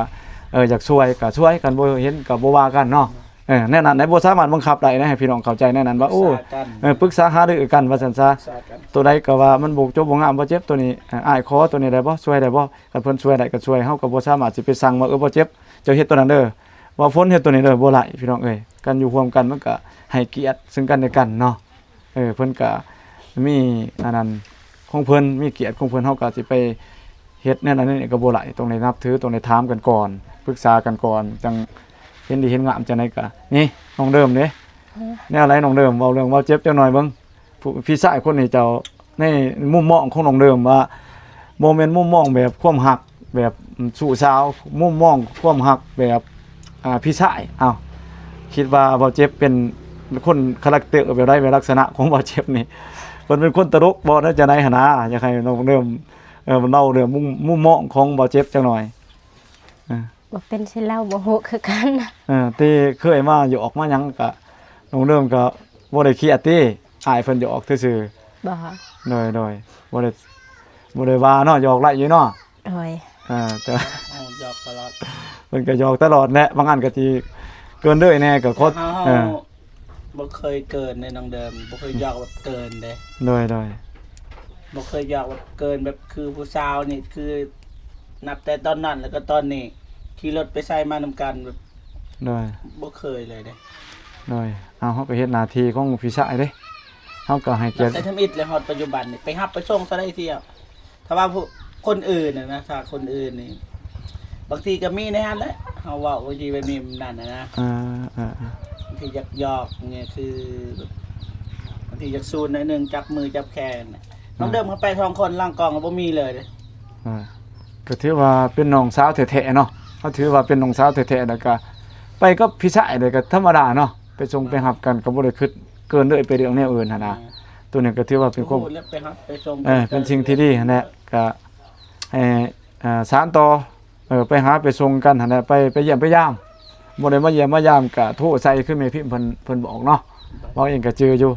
ເອີ ຢາກຊ່ວຍກໍຊ່ວຍ ຄັນບໍ່ເຫັນກໍບໍ່ວ່າກັນເນາະ. ເອີ ແນວນັ້ນໄດ໋ ບໍ່ສາມາດບັງຄັບໄດ້ນະ ໃຫ້ພີ່ນ້ອງເຂົ້າໃຈແນວນັ້ນວ່າ ໂອ້ ປຶກສາຫາລືກັນ ເອີ ປຶກສາຫາລືກັນວ່າຊັ້ນຊະ. ປຶກສາກັນ ໂຕໃດກໍວ່າມັນບໍ່ຈົບບໍ່ງາມ ບໍ່ເຈັບ ໂຕນີ້ ເອີ ອ້າຍຂໍໂຕນີ້ໄດ້ບໍ່ ຊ່ວຍໄດ້ບໍ່? ຄັນເພິ່ນຊ່ວຍໄດ້ກໍຊ່ວຍ ເຮົາກໍບໍ່ສາມາດຊິໄປສັ່ງວ່າ ເອີ ບໍ່ເຈັບ ເຈົ້າເຮັດໂຕນັ້ນເດີ ວ່າຝົນເຮັດໂຕນີ້ເດີ ບໍ່ໄດ້ ພີ່ນ້ອງເອີຍ. ການຢູ່ຮ່ວມກັນມັນກະໃຫ້ກຽດເຊິ່ງກັນແລະກັນເນາະ. ເອີ ເພິ່ນກະມີອັນນັ້ນຂອງເພິ່ນ ມີກຽດຂອງເພິ່ນ ເຮົາກະຊິໄປເຮັດແນວນັ້ນແນວນີ້ກະບໍ່ໄດ້ ຕ້ອງໄດ້ນັບຖື ຕ້ອງໄດ້ຖາມກັນກ່ອນ ປຶກສາກັນກ່ອນ ຈັ່ງເຫັນດີເຫັນງາມຈັ່ງໃດກະ ນີ້ນ້ອງເດີມເດ້. ແນວໃດນ້ອງເດີມ ເວົ້າເລື່ອງເວົ້າເຈັບຈັກໜ່ອຍເບິ່ງ. ຜູ້ ພີ່ຊາຍຄົນນີ້ເຈົ້າ ໃນມຸມມອງຂອງນ້ອງເດີມວ່າ ບໍ່ແມ່ນມຸມມອງແບບຄວາມຮັກ ແບບ ອືມ ຊູ້ສາວ ມຸມມອງຄວາມຮັກແບບ ອ່າ ພີ່ຊາຍ. ເອົ້າ ຄິດວ່າບ່າວເຈັບເປັນຄົນຄາແຣັກເຕີແບບໃດ? ແບບລັກສະນະຂອງບ່າວເຈັບນີ້ ເພິ່ນເປັນຄົນຕະຫຼົກບໍ່ ຫຼືຈັ່ງໃດຫັ້ນນາ? ຢາກໃຫ້ນ້ອງເດີມ ເອີ ເລົ່າເລື່ອງມຸມ ມຸມມອງຂອງບ່າວເຈັບຈັກໜ່ອຍ. ເອີ ບໍ່ເປັນຊິເລົ່າ ບໍ່ຮູ້ຄືກັນ. ເອີ ແຕ່ເຄີຍມາຢອກມາຫຍັງກະ ນ້ອງເດີມກະບໍ່ໄດ້ຄຽດຕິ? ອ້າຍເພິ່ນຢອກຊື່ໆ. ບໍ່. ໂດຍໆ ບໍ່ໄດ້ ບໍ່ໄດ້ວ່າເນາະ ຢອກໄດ້ຢູ່ເນາະ. ໂດຍ. ເອີ ແຕ່ ເຮົາຢອກຕະຫຼອດ ເພິ່ນກໍຢອກຕະຫຼອດແຫຼະ ບາງອັນກໍຊິເກີນເລີຍແດ່ ກໍຂໍ ເຮົາ ເອີ ບໍ່ເຄີຍເກີນເດ້ນ້ອງເດີມ ບໍ່ເຄີຍຢອກແບບເກີນເດ້. ໂດຍໆ ບໍ່ເຄີຍຢອກແບບເກີນ ແບບຄືຜູ້ສາວນີ້ ຄືນັບແຕ່ຕອນນັ້ນ ແລ້ວກໍຕອນນີ້ ຂີ່ລົດໄປໃສມານຳກັນແບບ ໂດຍ ບໍ່ເຄີຍເລີຍເດ້. ໂດຍ. ເອົາ ເຮົາກໍເຮັດໜ້າທີ່ຂອງພີ່ຊາຍເດ້ ເຮົາກໍໃຫ້ກຽດ ແຕ່ທຳອິດແລ້ວ ຮອດປັດຈຸບັນນີ້ ໄປຮັບໄປສົ່ງເທົ່າໃດເທື່ອ ຖ້າວ່າຜູ້ ຄົນອື່ນນະນະ ຖ້າຄົນອື່ນນີ້ ບາງທີກໍມີໃນຫັ້ນແຫຼະ ເຮົາເວົ້າບາງທີໄປມີນັ້ນນະນະ. ເອີ ເອີ ເອີ ບາງທີຢາກຢອກນີ້ ຄືແບບ ບາງທີຢາກຊູນໜ້ອຍໜຶ່ງ ຈັບມືຈັບແຂນ. ເອີ ນ້ອງເດີມເຮົາໄປສອງຄົນ ຫຼັງກ້ອງກໍບໍ່ມີເລີຍເດ້. ເອີ ກໍຖືວ່າເປັນນ້ອງສາວແທ້ໆເນາະ ເຮົາຖືວ່າເປັນນ້ອງສາວແທ້ໆ ແລ້ວກໍໄປກັບພີ່ຊາຍ ແລ້ວກໍທຳມະດາເນາະ ໄປສົ່ງໄປຮັບກັນ ກໍບໍ່ໄດ້ຄິດເກີນເລີຍໄປເລື່ອງແນວອື່ນຫັ້ນນະ. ອືມ ໂຕນີ້ກໍຖືວ່າເປັນຄວາມ ໄປຮັບໄປສົ່ງ ເອີ ເປັນສິ່ງທີ່ດີຫັ້ນແຫຼະ ກໍໃຫ້ ເອີ ສານຕໍ່ ເອີ ໄປຫາໄປສົ່ງກັນຫັ້ນແຫຼະ ໄປ ໄປຢ້ຽມໄປຢາມ ບໍ່ໄດ້ມາຢ້ຽມມາຢາມກະໂທໃສ່ ຄືແມ່ພິມເພິ່ນ ເພິ່ນບອກເນາະ. ເວົ້າເອງກະຈື່ຢູ່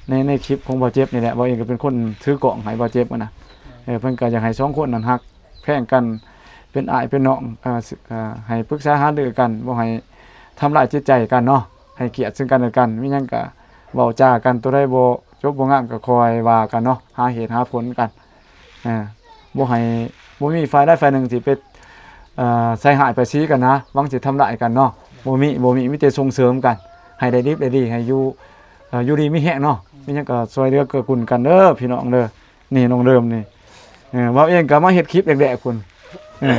ໃນ ໃນຄລິບຂອງບ່າວເຈັບນີ້ແຫຼະ ເວົ້າເອງກະເປັນຄົນຖືກ້ອງໃຫ້ບ່າວເຈັບຫັ້ນນະ. ເອີ ເພິ່ນກະຢາກໃຫ້ສອງຄົນນັ້ນຮັກແພງກັນ ເປັນອ້າຍເປັນນ້ອງ ເອີ ເອີ ໃຫ້ປຶກສາຫາລືກັນ ບໍ່ໃຫ້ທຳລາຍຈິດໃຈກັນເນາະ ໃຫ້ກຽດເຊິ່ງກັນແລະກັນ ມີຫຍັງກະເວົ້າຈາກັນ ໂຕໃດບໍ່ຈົບບໍ່ງາມກະຄ່ອຍວ່າກັນເນາະ ຫາເຫດຫາຜົນກັນ. ອ່າ ບໍ່ໃຫ້ ບໍ່ມີຝ່າຍໃດຝ່າຍໜຶ່ງຊິໄປ ເອີ ໃສ່ຮ້າຍປ້າຍສີກັນນະ ຫວັງຊິທຳລາຍກັນເນາະ. ບໍ່ມີ ບໍ່ມີ ມີແຕ່ສົ່ງເສີມກັນ ໃຫ້ໄດ້ດິບໄດ້ດີ ໃຫ້ຢູ່ ເອີ ຢູ່ດີມີແຮງເນາະ. ມີຫຍັງກໍຊ່ວຍເຫຼືອເກື້ອກູນກັນເດີພີ່ນ້ອງເດີ. ນີ້ນ້ອງເດີມນີ້ ເອີ ເວົ້າເອງກໍມາເຮັດຄລິບແດກໆພຸ້ນ. ເອີ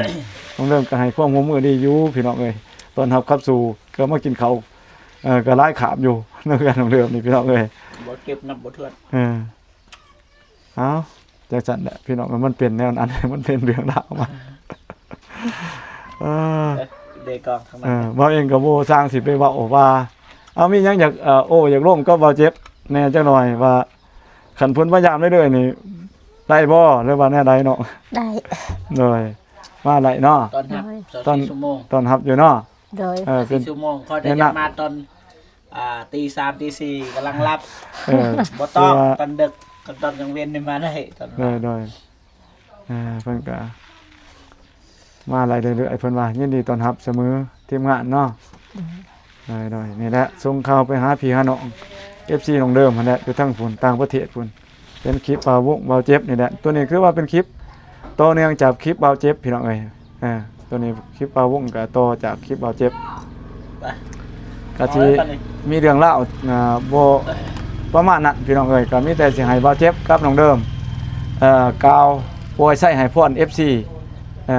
ນ້ອງເດີມກໍໃຫ້ຄວາມຮ່ວມມືດີຢູ່ພີ່ນ້ອງເອີຍ ຕ້ອນຮັບຂັບສູ່ ກໍມາກິນເຂົ້າ ເອີ ກໍຫຼາຍຄາບຢູ່ນຳກັນ ນ້ອງເດີມນີ້ພີ່ນ້ອງເອີຍ ບໍ່ເກັບນັບບໍ່ຖ້ວນ. ເອີ ເອົ້າ ຈັ່ງຊັ້ນແຫຼະພີ່ນ້ອງ ມັນເປັນແນວນັ້ນ ມັນເປັນເລື່ອງລາວມາ. ເອີ ເອີ ເດກອງທາງນັ້ນ ເອີ ເວົ້າເອງກໍບໍ່ຊ່າງຊິໄປເວົ້າວ່າ ເອົາ ມີຫຍັງຢາກ ເອີ ໂອ້ ຢາກລົມກັບບ່າວເຈັບແດ່ຈັກໜ່ອຍ ວ່າຄັນເພິ່ນມາຢາມເລື້ອຍໆນີ້ໄດ້ບໍ່ ຫຼືວ່າແນວໃດເນາະ? ໄດ້. ໂດຍ ມາໄດ້ເນາະ ຕ້ອນຮັບ ໂດຍ ຊາວສີ່ຊົ່ວໂມງ ຕ້ອນຮັບຢູ່ເນາະ. ໂດຍ ເອີ ເປັນ ຊາວສີ່ຊົ່ວໂມງ ຂ້ອຍໄດ້ ແມ່ນນະ ຢາກມາຕອນ ອ່າ ຕີສາມ ຕີສີ່ ກຳລັງຫຼັບ. ເອີ ບໍ່ຕ້ອງ ຄືວ່າຕອນດຶກ ຕອນກາງເວັນນີ້ມາໄດ້ຕອນ. ໂດຍ ໂດຍ ເອີ ເພິ່ນກະມາໄດ້ເລື້ອຍໆ ເພິ່ນວ່າຍິນດີຕ້ອນຮັບສະເໝີ ທີມງານເນາະ. ໂດຍ ໂດຍ ໂດຍ ນີ້ແຫຼະ ສົ່ງຂ່າວໄປຫາພີ່ຫານ້ອງ ເອັຟຊີ ນ້ອງເດີມຫັ້ນແຫຼະ ຢູ່ທາງພຸ້ນ ຕ່າງປະເທດພຸ້ນ. ເປັນຄລິບບ່າວວົງ ບ່າວເຈັບນີ້ແຫຼະ ໂຕນີ້ຄືວ່າເປັນຄລິບຕໍ່ເນື່ອງຈາກຄລິບບ່າວເຈັບ ພີ່ນ້ອງເອີຍ. ເອີ ໂຕນີ້ຄລິບບ່າວວົງກໍຕໍ່ຈາກຄລິບບ່າວເຈັບ ໄປ ກໍຊິ ເອົາໄວ້ບັດນີ້ ມີເລື່ອງລາວ ອ່າ ບໍ່ປະມານນັ້ນ ພີ່ນ້ອງເອີຍ. ກໍມີແຕ່ຊິໃຫ້ບ່າວເຈັບກັບນ້ອງເດີມ ເອີ ກ່າວອວຍໄຊໃຫ້ພອນ ເອັຟຊີ ເອີ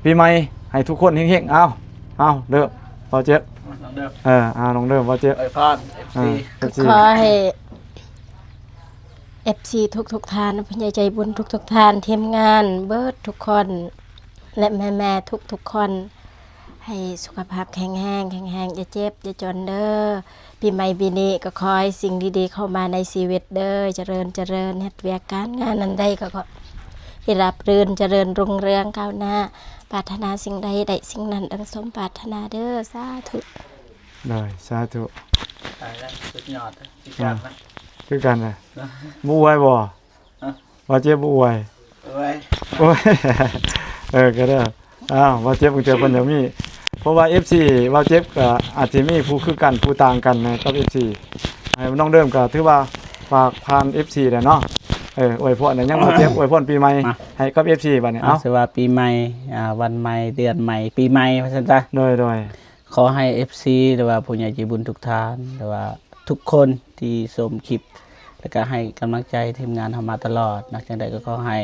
ປີໃໝ່ໃຫ້ທຸກຄົນເຮັງໆ. ເອົາ ເອົາ ເລີ່ມ ບ່າວເຈັບ. ນ້ອງເດີມ ເອີ ເອົາ ນ້ອງເດີມ ບ່າວເຈັບ ອວຍພອນ ເອັຟຊີ ເອີ ເອັຟຊີ ຂໍໃຫ້ ເອັຟຊີ ທຸກໆທ່ານ ຜູ້ໃຫຍ່ໃຈບຸນທຸກໆທ່ານ ທີມງານເບິດທຸກຄົນ ແລະ ແມ່ໆທຸກໆຄົນ ໃຫ້ສຸຂະພາບແຂງແຮງ ແຂງແຮງ ຢ່າເຈັບ ຢ່າຈົນເດີ. ປີໃໝ່ປີນີ້ກໍຂໍໃຫ້ສິ່ງດີໆເຂົ້າມາໃນຊີວິດເດີ ຈະເລີນ ຈະເລີນ ເຮັດວຽກການງານອັນໃດກໍຂໍໃຫ້ລາບລື່ນ ຈະເລີນຮຸ່ງເຮືອງກ້າວໜ້າ ປາດຖະໜາສິ່ງໃດໄດ້ສິ່ງນັ້ນ ດັ່ງສົມປາດຖະໜາເດີ ສາທຸ. ໂດຍ ສາທຸ. ຕາຍແລ້ວ ສຸດຍອດ ຄືກັນນະ ຄືກັນນະ ບໍ່ອວຍບໍ່? ຮະ? ບ່າວເຈັບບໍ່ອວຍ? ອວຍ ໂອ້ຍ ເອີ ກໍໄດ້. ອ້າວ ບ່າວເຈັບບາງເທື່ອເພິ່ນຢາກມີ ເພາະວ່າເອັຟຊີບ່າວເຈັບກໍອາດຊິມີຜູ້ຄືກັນ ຜູ້ຕ່າງກັນໃນກັບເອັຟຊີ. ໃຫ້ນ້ອງເດີມກໍຖືວ່າຝາກຜ່ານເອັຟຊີແລ້ວເນາະ. ເອີ ອວຍພອນແລ້ວ ຍັງບ່າວເຈັບອວຍພອນປີໃໝ່ໃຫ້ກັບເອັຟຊີບາດນີ້. ເອົາ ເອົາ ຖືວ່າປີໃໝ່ ອ່າ ວັນໃໝ່ ເດືອນໃໝ່ ປີໃໝ່ ວ່າຊັ້ນຊະ. ໂດຍ ໂດຍ. ຂໍໃຫ້ເອັຟຊີ ຫຼືວ່າຜູ້ໃຫຍ່ໃຈບຸນທຸກທ່ານ ຫຼືວ່າທຸກຄົນທີ່ຊົມຄລິບ ແລ້ວກໍໃຫ້ກຳລັງໃຈທີມງານເຮົາມາຕະຫຼອດເນາະ. ຈັ່ງໃດກໍຂໍໃຫ້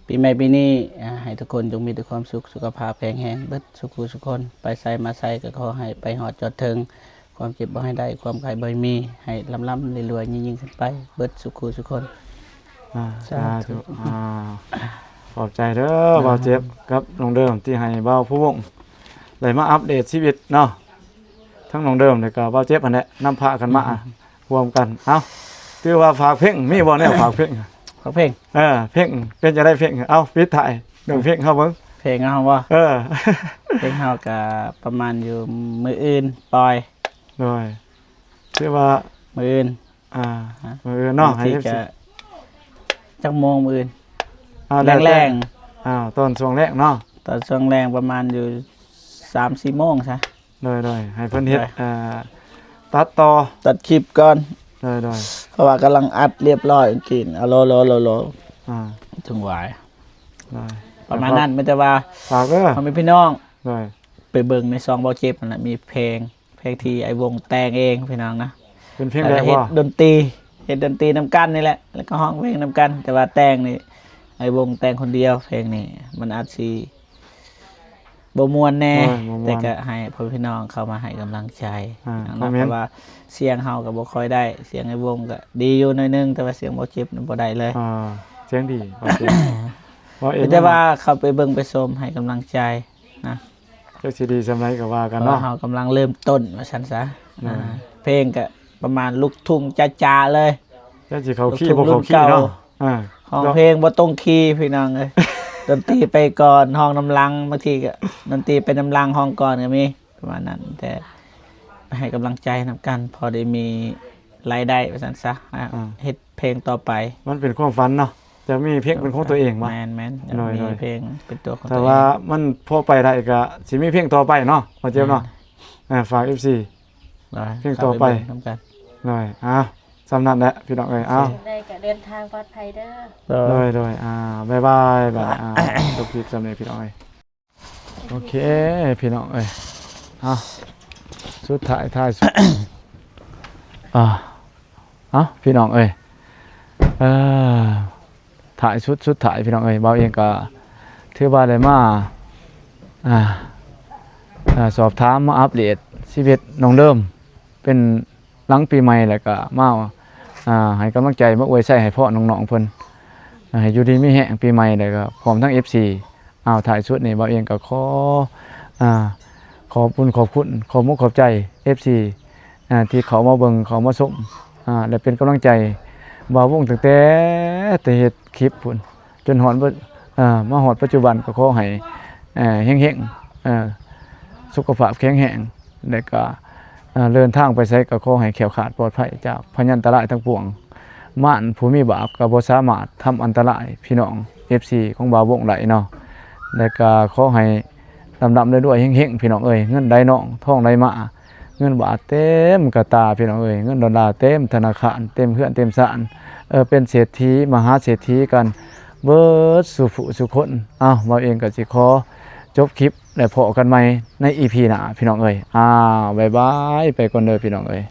ປີໃໝ່ປີນີ້ ອ່າ ໃຫ້ທຸກຄົນຈົ່ງມີແຕ່ຄວາມສຸກ ສຸຂະພາບແຂງແຮງເບິດສູ່ຜູ້ສູ່ຄົນ. ໄປໃສມາໃສກໍຂໍໃຫ້ໄປຮອດຈອດເຖິງ ຄວາມເຈັບບໍ່ໃຫ້ໄດ້ ຄວາມໄຂ້ບໍ່ໃຫ້ມີ ໃຫ້ລ່ຳໆລວຍໆຍິ່ງໆຂຶ້ນໄປເບິດສູ່ຜູ້ສູ່ຄົນ. ອ່າ ສາທຸ ສາທຸ. ອ່າ ຂອບໃຈເດີ ເນາະ ບ່າວເຈັບກັບນ້ອງເດີມ ທີ່ໃຫ້ບ່າວພູວົງໄດ້ມາອັບເດດຊີວິດເນາະ. ທັງນ້ອງເດີມ ແລ້ວກໍບ່າວເຈັບຫັ້ນແຫຼະ ນຳພາກັນມາ ອືມ ຮ່ວມກັນ. ເອົ້າ ຖືວ່າຝາກເພງ ມີບໍ່ແນວຝາກເພງ? ຝາກເພງ ເອີ ເພງເປັນຈັ່ງໃດເພງ? ເອົ້າ ປິດທ້າຍເລື່ອງເພງເຮົາເບິ່ງ. ເພງເຮົາບໍ່? ເອີ ເພງເຮົາກໍປະມານຢູ່ມື້ອື່ນປ່ອຍ. ໂດຍ ຖືວ່າມື້ອື່ນ ອ່າ ມື້ອື່ນເນາະ ໃຫ້ເອັຟຊີ ຈັກໂມງມື້ອື່ນ? ອ່າ ແລ້ວແຕ່ ແລງໆ. ອ່າ ຕອນຊ່ວງແລງເນາະ ຕອນຊ່ວງແລງປະມານຢູ່ສາມສີ່ໂມງຊະ. ໂດຍໆ ໃຫ້ເພິ່ນເຮັດ ໂດຍ ເອີ ຕັດຕໍ່ ຕັດຄລິບກ່ອນ. ໂດຍໆ ເພາະວ່າກຳລັງອັດລຽບຮ້ອຍກິນ ອາໂລໂລໂລໂລ ອ່າ ຈຶ່ງຫວາຍ. ໂດຍ ປະມານນັ້ນ. ແຕ່ວ່າ ແຕ່ວ່າຝາກເດີ ພໍ່ແມ່ພີ່ນ້ອງ ໂດຍ ໄປເບິ່ງໃນຊ່ອງບ່າວເຈັບຫັ້ນແຫຼະ ມີເພງ ເພງທີ່ອ້າຍວົງແຕ່ງເອງພີ່ນ້ອງນະ. ເປັນເພງແບບວ່າ ເຮັດດົນຕີ ເຮັດດົນຕີນຳກັນນີ້ແຫຼະ ແລ້ວກໍຮ້ອງເພງນຳກັນ. ແຕ່ວ່າແຕ່ງນີ້ອ້າຍວົງແຕ່ງຄົນດຽວ ເພງນີ້ມັນອາດຊິບໍ່ມ່ວນແດ່. ໂດຍ ບໍ່ມ່ວນ ແຕ່ກໍໃຫ້ພໍ່ແມ່ພີ່ນ້ອງເຂົ້າມາໃຫ້ກຳລັງໃຈ ອ່າ ນະ ຄອມເມັນ ເພາະວ່າສຽງເຮົາກໍບໍ່ຄ່ອຍໄດ້ ສຽງອ້າຍວົງກໍດີຢູ່ໜ້ອຍໜຶ່ງ ແຕ່ວ່າສຽງບ່າວເຈັບນີ້ບໍ່ໄດ້ເລີຍ. ອ່າ ສຽງດີ ບໍ່ເຈັບ ເວົ້າເອງ. ມີແຕ່ວ່າເຂົ້າໄປເບິ່ງໄປຊົມໃຫ້ກຳລັງໃຈນະ. ຈັກຊິດີສ່ຳໃດກໍວ່າກັນເນາະ ເພາະວ່າເຮົາກຳລັງເລີ່ມຕົ້ນວ່າຊັ້ນຊະ. ແມ່ນ ອ່າ ເພງກໍປະມານລູກທຸ່ງຈ໋າໆເລີຍ ຈັກຊິເຂົ້າຄີ່ບໍ່ເຂົ້າຄີ່ເນາະ. ອ່າ ຮ້ອງເພງບໍ່ຕົງຄີ່ພີ່ນ້ອງເອີຍ ດົນຕີໄປກ່ອນ ຮ້ອງນຳຫຼັງ ບາງທີກໍດົນຕີໄປນຳຫຼັງ ຮ້ອງກ່ອນກໍມີ ປະມານນັ້ນ. ແຕ່ໃຫ້ກຳລັງໃຈນຳກັນ ພໍໄດ້ມີລາຍໄດ້ວ່າຊັ້ນຊະ. ອ່າ ອ່າ ເຮັດເພງຕໍ່ໄປ ມັນເປັນຄວາມຝັນເນາະ ຢາກມີເພງເປັນຂອງຕົວເອງບໍ່? ແມ່ນໆ ຢາກມີ ໂດຍໆ ເພງເປັນຕົວຂອງຕົວເອງ. ຖ້າວ່າມັນພໍໄປໄດ້ກໍຊິມີເພງຕໍ່ໄປເນາະ ບ່າວເຈັບເນາະ. ແມ່ນ ເອີ ຝາກເອັຟຊີ ໂດຍ ເພງຕໍ່ໄປ ຝາກໄປເບິ່ງນຳກັນ. ໂດຍ ອ້າວ ສ່ຳນັ້ນແຫຼະພີ່ນ້ອງເອີຍ. ອ້າວ ໂອເຄ ໄດ້ກໍເດີນທາງປອດໄພເດີ. ໂດຍ ໂດຍ ໂດຍ ອ່າ ບາຍບາຍ ບາຍ ອ່າ ຈົບຄລິບສ່ຳນີ້ພີ່ນ້ອງເອີຍ. ໂອເຄພີ່ນ້ອງເອີຍ ເອົາ ສຸດທ້າຍ ທ້າຍສຸດ ອ່າ ເອົາ ພີ່ນ້ອງເອີຍ ເອີ ທ້າຍສຸດ ສຸດທ້າຍພີ່ນ້ອງເອີຍ ບ່າວເອງກໍຖືວ່າໄດ້ມາ ອ່າ ອ່າ ສອບຖາມ ມາອັບເດດຊີວິດນ້ອງເດີມ ເປັນ ຫຼັງປີໃໝ່ ແລ້ວກໍມາ ອ່າ ໃຫ້ກຳລັງໃຈ ມາອວຍໄຊໃຫ້ພອນນ້ອງໆເພິ່ນ ໃຫ້ຢູ່ດີມີແຮງປີໃໝ່ ແລ້ວກໍພ້ອມທັງເອັຟຊີ. ອ້າວ ທ້າຍສຸດນີ້ບ່າວເອງກໍຂໍ ອ່າ ຂອບຄຸນຂອບຄຸນ ຂອບອົກຂອບໃຈເອັຟຊີ ອ່າ ທີ່ເຂົ້າມາເບິ່ງ ເຂົ້າມາຊົມ ອ່າ ແລະ ເປັນກຳລັງໃຈບ່າວວົງຕັ້ງແຕ່ ແຕ່ເຮັດຄລິບພຸ້ນ ຈົນຮອດ ເອີ ມາຮອດປັດຈຸບັນ ກໍຂໍໃຫ້ ເອີ ເຮັງໆ ເອີ ສຸຂະພາບແຂງແຮງ ແລະກະ ເອີ ເດີນທາງໄປໃສກໍຂໍໃຫ້ແຄ້ວຄາດປອດໄພຈາກພະຍັນຕະລາຍທັງປວງ. ມານຜູ້ມີບາບກໍບໍ່ສາມາດທຳອັນຕະລາຍພີ່ນ້ອງເອັຟຊີຂອງບ່າວວົງໄດ້ເນາະ. ແລະກະຂໍໃຫ້ລ່ຳໆລວຍໆເຮັງໆ ພີ່ນ້ອງເອີຍ ເງິນໄຫຼນອງ ທອງໄຫຼມາ ເງິນບາດເຕັມກະຕາ ພີ່ນ້ອງເອີຍ ເງິນດອນລາເຕັມທະນາຄານ ເຕັມເຮືອນເຕັມຊານ ເອີ ເປັນເສດຖີມະຫາເສດຖີກັນເບິດສູ່ຜູ້ສູ່ຄົນ. ເອົ້າ ບ່າວເອງກໍຊິຂໍຈົບຄລິບ ແລ້ວພໍ້ກັນໃໝ່ໃນອີພີໜ້າ ພີ່ນ້ອງເອີຍ. ອ້າວ ບາຍບາຍ ໄປກ່ອນເດີ ພີ່ນ້ອງເອີຍ.